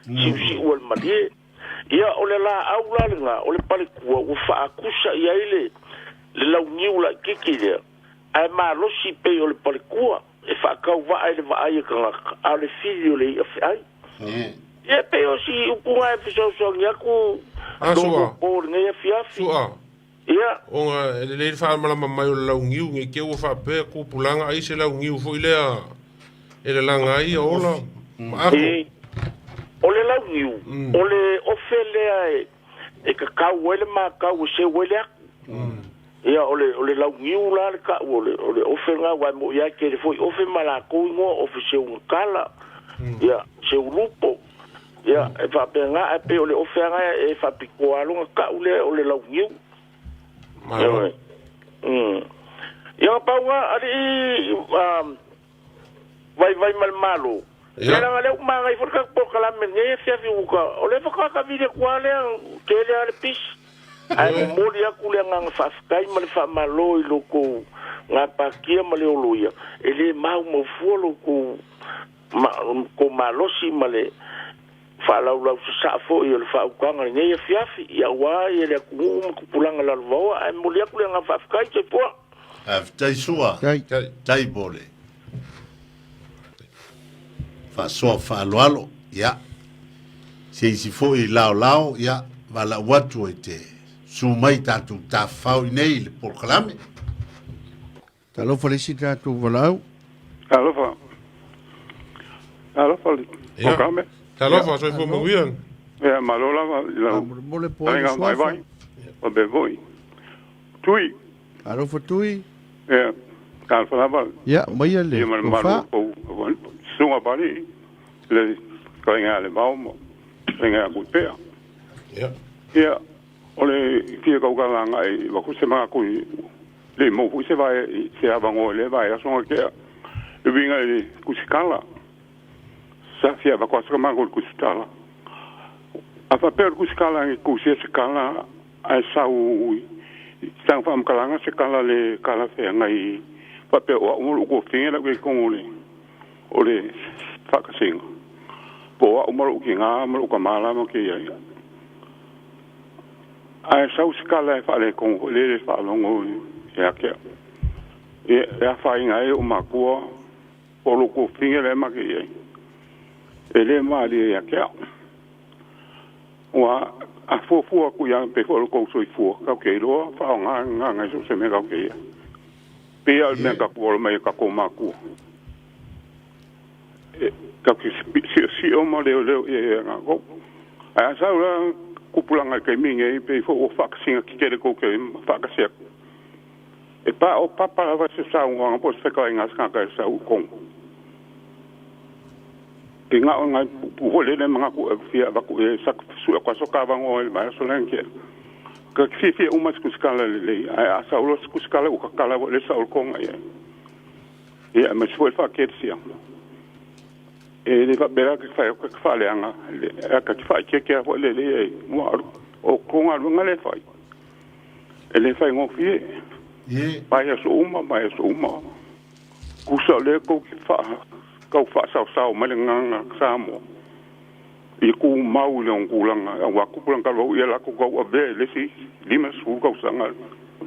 siusiu a le malie. Ia, o le laau la lena, o le palekua ua faakusa i ai le le launiu laitiiti lea, ae malosi pei o le palekua e faatauvaa i le vaai a tagata, a o le fili o le i'a feai. Ia, e pei o si upu na e fesoasoani atu A sua. po lenei afiafi. Sua. Ia. Ona e lelei le faamalamalama mai o le launiu nei te ua faapea tupulaga ai se launiu foi lea e lalaga ai ia ola ma ako. E, o le launiu, o le ofe lea e, e kakau ai le makau e seu ai le aku. Ia, o le, o le launiu la le ka'u, o le, o le ofe lena, aua e mo'i lava e tele foi ofe ma latou igoa, ofe seugakala, ia, seulupo, ia, e faapena, ae pei o le ofe lava lena e faapitoa lava lona ka'u lea o le launiu. Malo. Ioe. Ia, na pau lena, alii, um, Vaivai ma le Malo. Ia. Ia leaga lea ua magai foi le tatou polokalame lenei afiafi uka. O lea faatoa tavili atu lava lea, tele lava le pisi. Ae momoli atu le agaga faafetai ma le faamalo i lo outou gapatia ma le oloia. E le maumau fua lo outou ma, outou malosi ma le faalaulau sasaa foi o le faautaga i lenei afiafi. Ia aua ia le atunuu ma tupulaga lalovaoa. Ae momoli atu le agaga faafetai. Soifua. Faafetai Sua. Tai. Tai. Tai po le faasoa faaaloalo. Ia. Se isi fo'i laolao, ia, valaau atu e te susu mai tatou tafafao i nei i le polokalame. Talofa le isi tatou valaau. Talofa. Talofa le polokalame. Talofa, soifua manuia. Ia, malo lava i lau Faamolemole po o ai le aiga suafa. vaivai. Faapea foi. Tui. Alofa Tui. Ia, talofa lava. Ia, aumaia le Ia ma le mamalu tofa. o kou susuga Papalii, le fetalaiga ia Levao ma fetalaiga ia Kuipea. Ia, o le fia kaukala agai i vaku se manatu i le i maua foi se vae se avanoa i lea vaiaso na tea e uiga i le tusitala. Sa fia avatu lava se manatu i le tusitala. A faapea o le tusitala e tusia se tala ae sau i sana faamatalaga se tala le talafeagai faapea o au ma lou tuafafine la ua i ai i totonu o le faatasiga po o au ma lou tinā ma lou tamā la ma te i ai. Ae sau se tala e faaletonu foi lea e le faalogo ia te au. Ia, e afaina ai ou matua po o lou tuafafine lea ma te i ai. E le malie ia te au. Ua a fuafua atu ia pei foi o le tou soifua, tatou te iloa faaaoga le gagana i so o se mea tatou te i ai. Pei lava o le mea na tatou ola mai ai e tatou matua. E tatou te siosio ma leoleo i ai ia tatou. Ae a sau la tupulaga i le taimi lenei, pei foi ua faatasiga tetele tou te faatasi atu. E paopapa lava se saunoaga po o se fetalaiga a se tagata e sau i totonu. E na o nai puupuu foi lele manatu e fia avatu i ai sa sue atu lava so ta avanoa i le vaiaso lea na tea. Ta te fiafia uma i se tusitala lelei, ae a sau loa se tusitala ua tatala foi le sao o le toga i ai. Ia, aemaise foi le faakerisiano. E le faapea la ta te fai atu ta te faaleaga, ae ta te faaeteete lava foi lelei ai, aua o tou galuega lea e fai, e le faigofie. Vaiaso uma, vaiaso uma. Tusa o lea tou te tau faasaosao mai le gagana Samoa ia tumau i lona tulaga, aua tupulaga talu ai ia latou tauavea i le isi 50 tausaga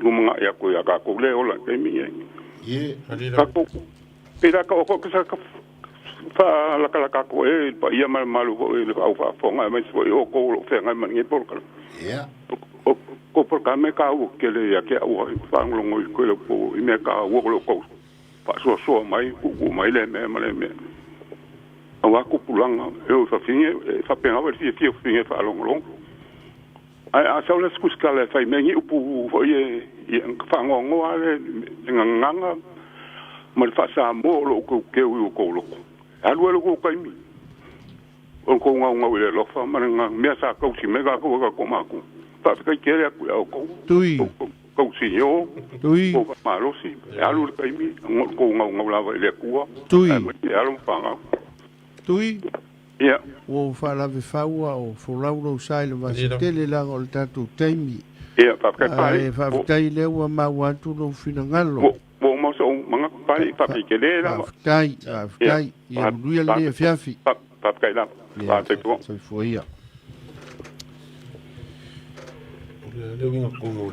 lumanai atu ia tatou lea e ola i le taimi lenei. Tatou pei la taoto atu sa faalatalata atu ai i le paia ma le mamalu foi i le au faafofoga aemaise foi o outou o lo o feagai ma lenei polokalame. O tou polokalame e taua tele ia te au e faalogologo i mea taua o lo o tou faasoasoa mai, tuutuu mai lea mea ma lea mea. Aua tupulaga e o i fafine, e faapena foi le fiafia o fafine e faalogologo. Ae a sau le tusitala e fai mai ni upu foi e faanoanoa lava le gagana ma le faa-Samoa o lo o teuteu i o outou loto. E alu ai lo outou taimi o le tou naunau i le alofa ma le mea sa tausi mai tatou e tatou matua. Faafetai tele atu ia outou. Tui. Tausi Tui. tou faamalosi, e alu le taimi, ona o le tou naunau lava i le Atua, Tui. aemaise alo ma fanau. Tui. Ia. Ua ou faalavefaua o folau lou sa i le vasa tele leaga o le tatou taimi. Ia, faafetai Pale. Ae faafetai lea ua maua atu lou finagalo. Ua uma sou manatu Pale, faafetai tele lava. Faafetai, faafetai. Ia manuia lenei afiafi. Faafetai lava. Ia, soifua ia. O le uiga tonu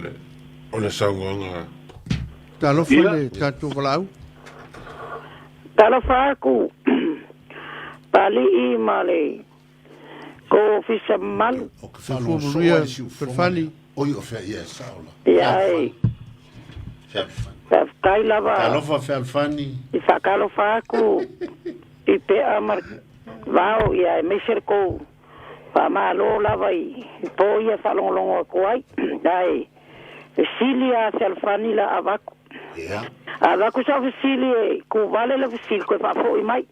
o le saunoaga. Talofa le tatou valaau. Talofa aku Palii ma le kou ofisa mamalu. O ke Soifua faalogo soo manuia ai si ufofoga Felfani. lea. Oi o fea ia e sao la. Ia e Fealofani. faafetai lava Talofa Fealofani. i faatalofa aku i pea ma le vao ia aemaise le kou faamalo lava i po ia faalogologo atu ai. Ae fesili a Fealofani la avaku. Ia. Avaku sau fesili e kuvale le fesili koe faafoi mai.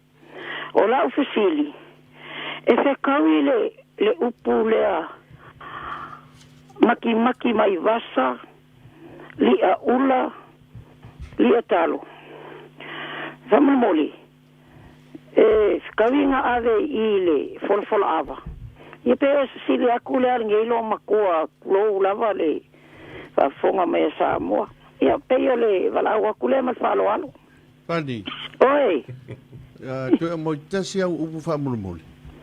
O lau fesili, e fekaui le upu lea makimaki mai vasa, li'a ula, li'a talo. Faamolemole, e fekaui nga ave i le folafola ava. Ia pe o sisili aku lea lenei lo matua lou lava le faafofoga mai a Samoa. Ia pei o le valaau aku lea ma le faaaloalo. Pani. Oi. Toe aumai tasi au upu faamolemole.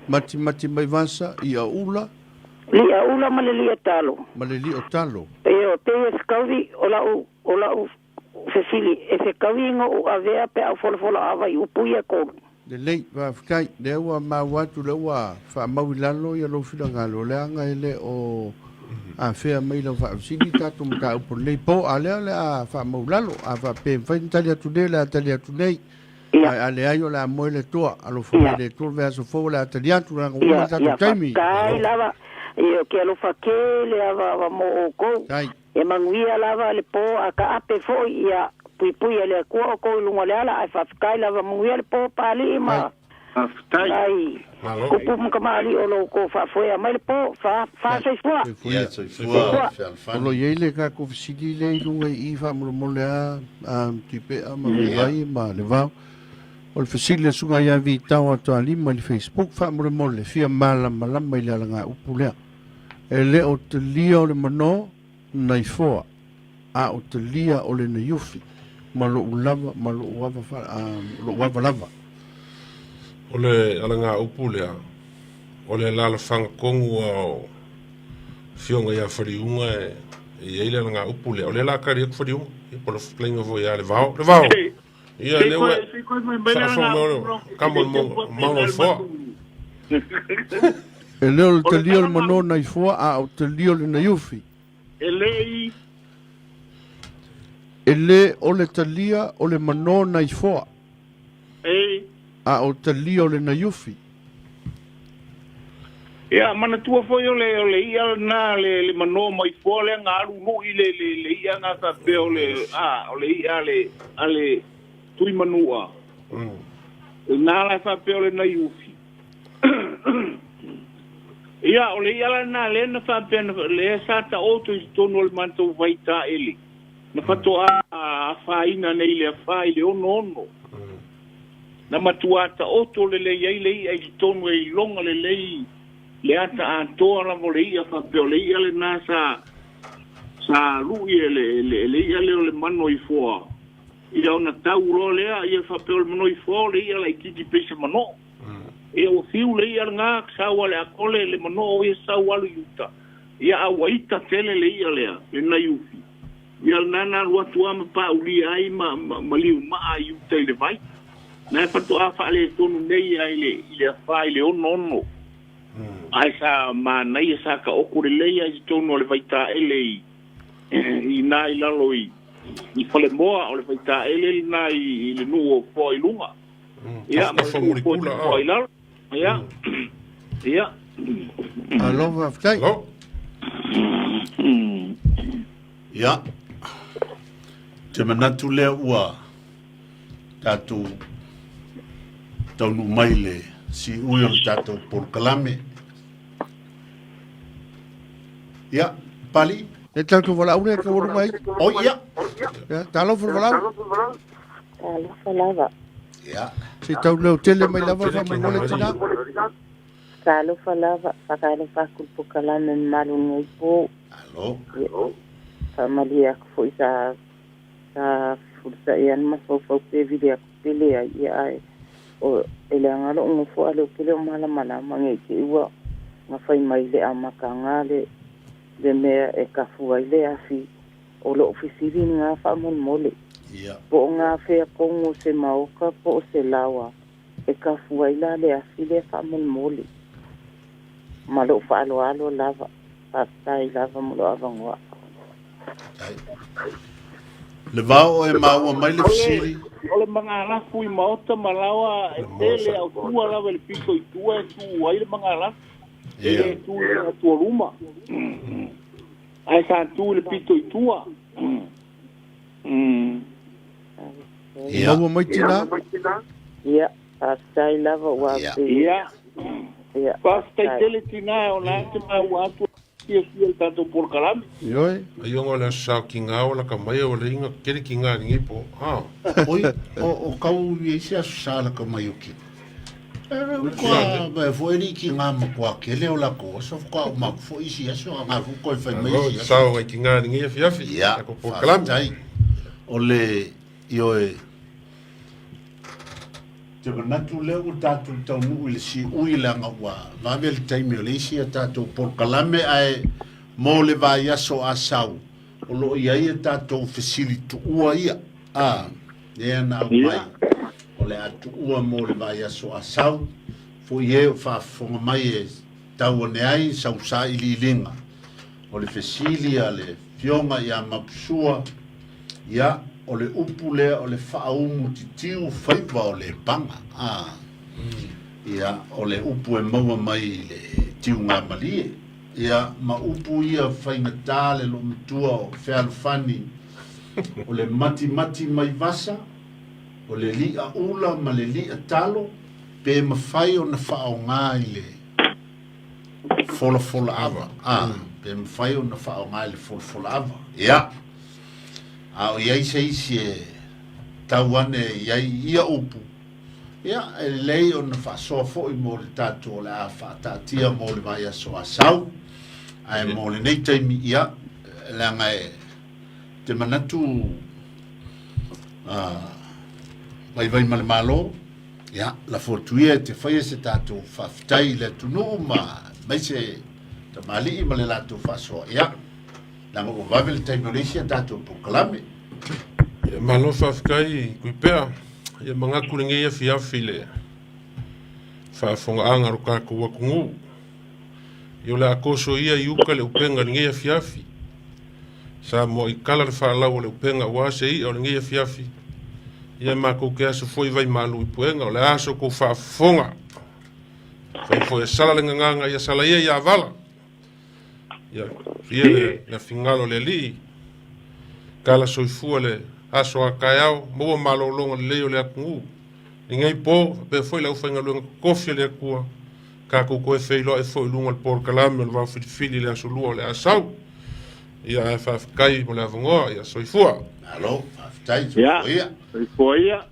Matimati mai vasa, ia ula. Li'a ula ma le li'a talo. Ma le li'o talo. Pei o pei e fekaui o lau o lau fesili e fekaui ngo u avea pe au folafola ava i upu ia kolu. Lelei, faafetai. Lea ua maua atu, lea ua faamau i lalo ia lou finagalo, leaga e le o afea mai lau faafesili tatou mataupu o lenei po, a lea o le a faamau i lalo. A faapea e mafai ona tali atu nei, o le a tali atu nei. Ae a leai, o le a moe le Atua. Alofa mai le Atua, le vaiaso fou o le a tali atu, leaga ua uma le tatou taimi. Faafetai lava. Ia, ke alofa tele ava mo oukou. E manuia lava le po a taape foi ia puipui e le Atua outou i luga o le ala ae faafetai lava manuia le po Papalii ma nai tupu ma tamalii o lo outou faafoea mai le po fa fa soifua. Ia soifua. O lo o i ai le tatou fesili lea i luga i i faamolemole a Tuipea ma Vaivai ma Levao. O le fesili a Susuga ia Vitao Atoalima i le Facebook faamolemole fia malamalama i le alagaupu lea. E le o talia o le manō naifoa, a o talia o le naiufi, ma loʻu lava, ma loʻu ava, loʻu ava lava. O le alagaupu lea, o le alalafaga tonu a o Afioga ia Faliuga e i ai le alagaupu lea. O lea la a tali atu Faliuga, ia po o le fetalaiga foi ia Levao. Levao! Ia, lea ua faafofoga mai o kama o le mauga o le foa. E le o le talia o le manō nai foa, a o talia o le naiufi. E le i. E le o le talia o le manō nai foa. E. A o talia o le naiufi. Ia, manatua foi o le, o le i'a lena, le, le manō mai foa lea na alu lu'i le, le, le i'a na faapea o le, a, o le i'a a le, a le Tuimanua. Lena la e faapea o le naiufi. Ia, o le i'a la lena lea na faapea, na, lea sa taoto i totonu o le matou vai taele. Na faatoa afaina nei le afa i le 66. Na matua taoto lelei ai le i'a i totonu e iloga lelei le ata atoa lava o le i'a faapea o le i'a lena sa sa lu'i e le, le, le i'a lea o le manoifoa. Ia ona tau loa lea, ia faapea o le manoifoa o le i'a laitiiti pei se manoo. Ia ua fiu le i'a lena, sau a le akole le manoo ia sau alu i uta. Ia a ua ita tele le i'a lea, le naiufi. Ia lena na alu atu a ma paulia ai ma, ma, ma liumaa i uta i le vai. Na e faatoa faaletonu nei a i le, i le afa i le 66. Ae sa manaia sa taoto lelei a i totonu o le vaitaele i, i na i lalo i, i Falemoa, o le vaitaele lena i, i le nuu o Foa i luga. Ia, ma le nuu o Foa i lalo. Ia. Ia. Alo, faafetai. Alo. Ia. Te manatu lea ua tatou taunuu mai le siui o le tatou polokalame. Ia, Pali. E tatou valaau lea tau alu mai. O ia. Ia, talofa le valaau. Talofa lava. Ia. Se tau leo tele mai lava faamolemole tina. Talofa lava, faatalofa atu i le polokalame mamalu lenei po. Alo. Faamalie atu foi sa sa fefulisai ana mafaufau pe vili atu pe leai, ia ae o e leaga lo'u nofo a lea ou te le o malamalama nei te i ua na fai mai i le amataga le le mea e tafu ai le afi o lo'u fesili lena faamolemole po o gafea tonu o se maota po o se laoa e tafu ai la le afi lea faamolemole. Ma lo'u faaaloalo lava. Faafetai lava mo lou avanoa. Le vao e maua mai le fesili. O le magalafu i maota ma laoa e tele a o tua lava i le pito i tua e tu ai le magalafu. E le tu i le atualuma. Ae sa tu i le pito i tua. Ia. Maua mai tina. Ia, faafetai lava ua Ia. Ia. Faafetai tele tina o la te maua atu fiafia le tatou polokalame. Ioe. Ai ona o le aso sa ki ngā o laka mai o le inga kere ki ngā ringi po. Ha. Oi, o kau i se aso sa laka mai o ki. Kua me fo eri ki ngā makua kele o lako aso kua o maku fo isi aso a ngā fuko e whai mai isi aso. Sao ngai ki ngā ringi afi afi. Ia, faafetai. O le, ioe, te manatu lea ua tatou taunuu i le siui leaga ua vave le taimi o le isi a tatou polokalame ae mo le vaiaso a sau o lo o i ai a tatou fesili tuua ia a lea na aumai o le le a tuua mo le vaiaso Asau, fo'i e o faafofoga mai e tau ane ai sau sailiiliga. O le fesili a le Afioga ia Mapusua, ia, o le upu lea o le faaumu titiu faiva o Lepaga, a, ia, o le upu e maua mai i le tiugamalie, ia, ma upu ia faigata le loomatua o fealofani, o le matimati mai vasa, o le li'a ula ma le li'a talo, pe mafai ona faaaoga i le folafola ava, a, pe mafai ona faaaoga i le folafola ava. Ia, a o i ai se isi e tau ane i ai i ia upu, ia, e lelei ona faasoa foi mo le tatou o le a faataatia mo le vaiaso Asau, ae mo lenei taimi, ia, leaga e te manatu vaivai ma le Malo, ia, lafo atu ia e te faia se tatou faafetai i le atunuu ma aemaise tamalii ma le latou faasoa, ia, leaga ua vave le taimi o le isi a tatou polokalame. Ia, malo faafetai Tuipea. Ia manatu lenei afiafi i le faafofogaaga a lo tatou atunuu. Ia o le a toso ia i uka le upega i lenei afiafi. Sa moai tala le faalau o le upega aua se i'a o lenei afiafi. Ia matou te aso foi vai malu i puega o le aso tou faafofoga. Fai foi e sala le gagaga ia sala ia ia vala. Ia ia le, le fingalo le alii. Tala soifua le aso a taeao, maua malologa lelei o le atunuu. Lenei po, faapea foi le aufaigaluega totofi a le Atua, tatou toe feiloai foi i luga o le polokalame o le Vaofilifili i le aso Lua o le a sau. Ia ae faafetai mo le avanoa, ia soifua. Malo, faafetai, soifua ia. Soifua ia.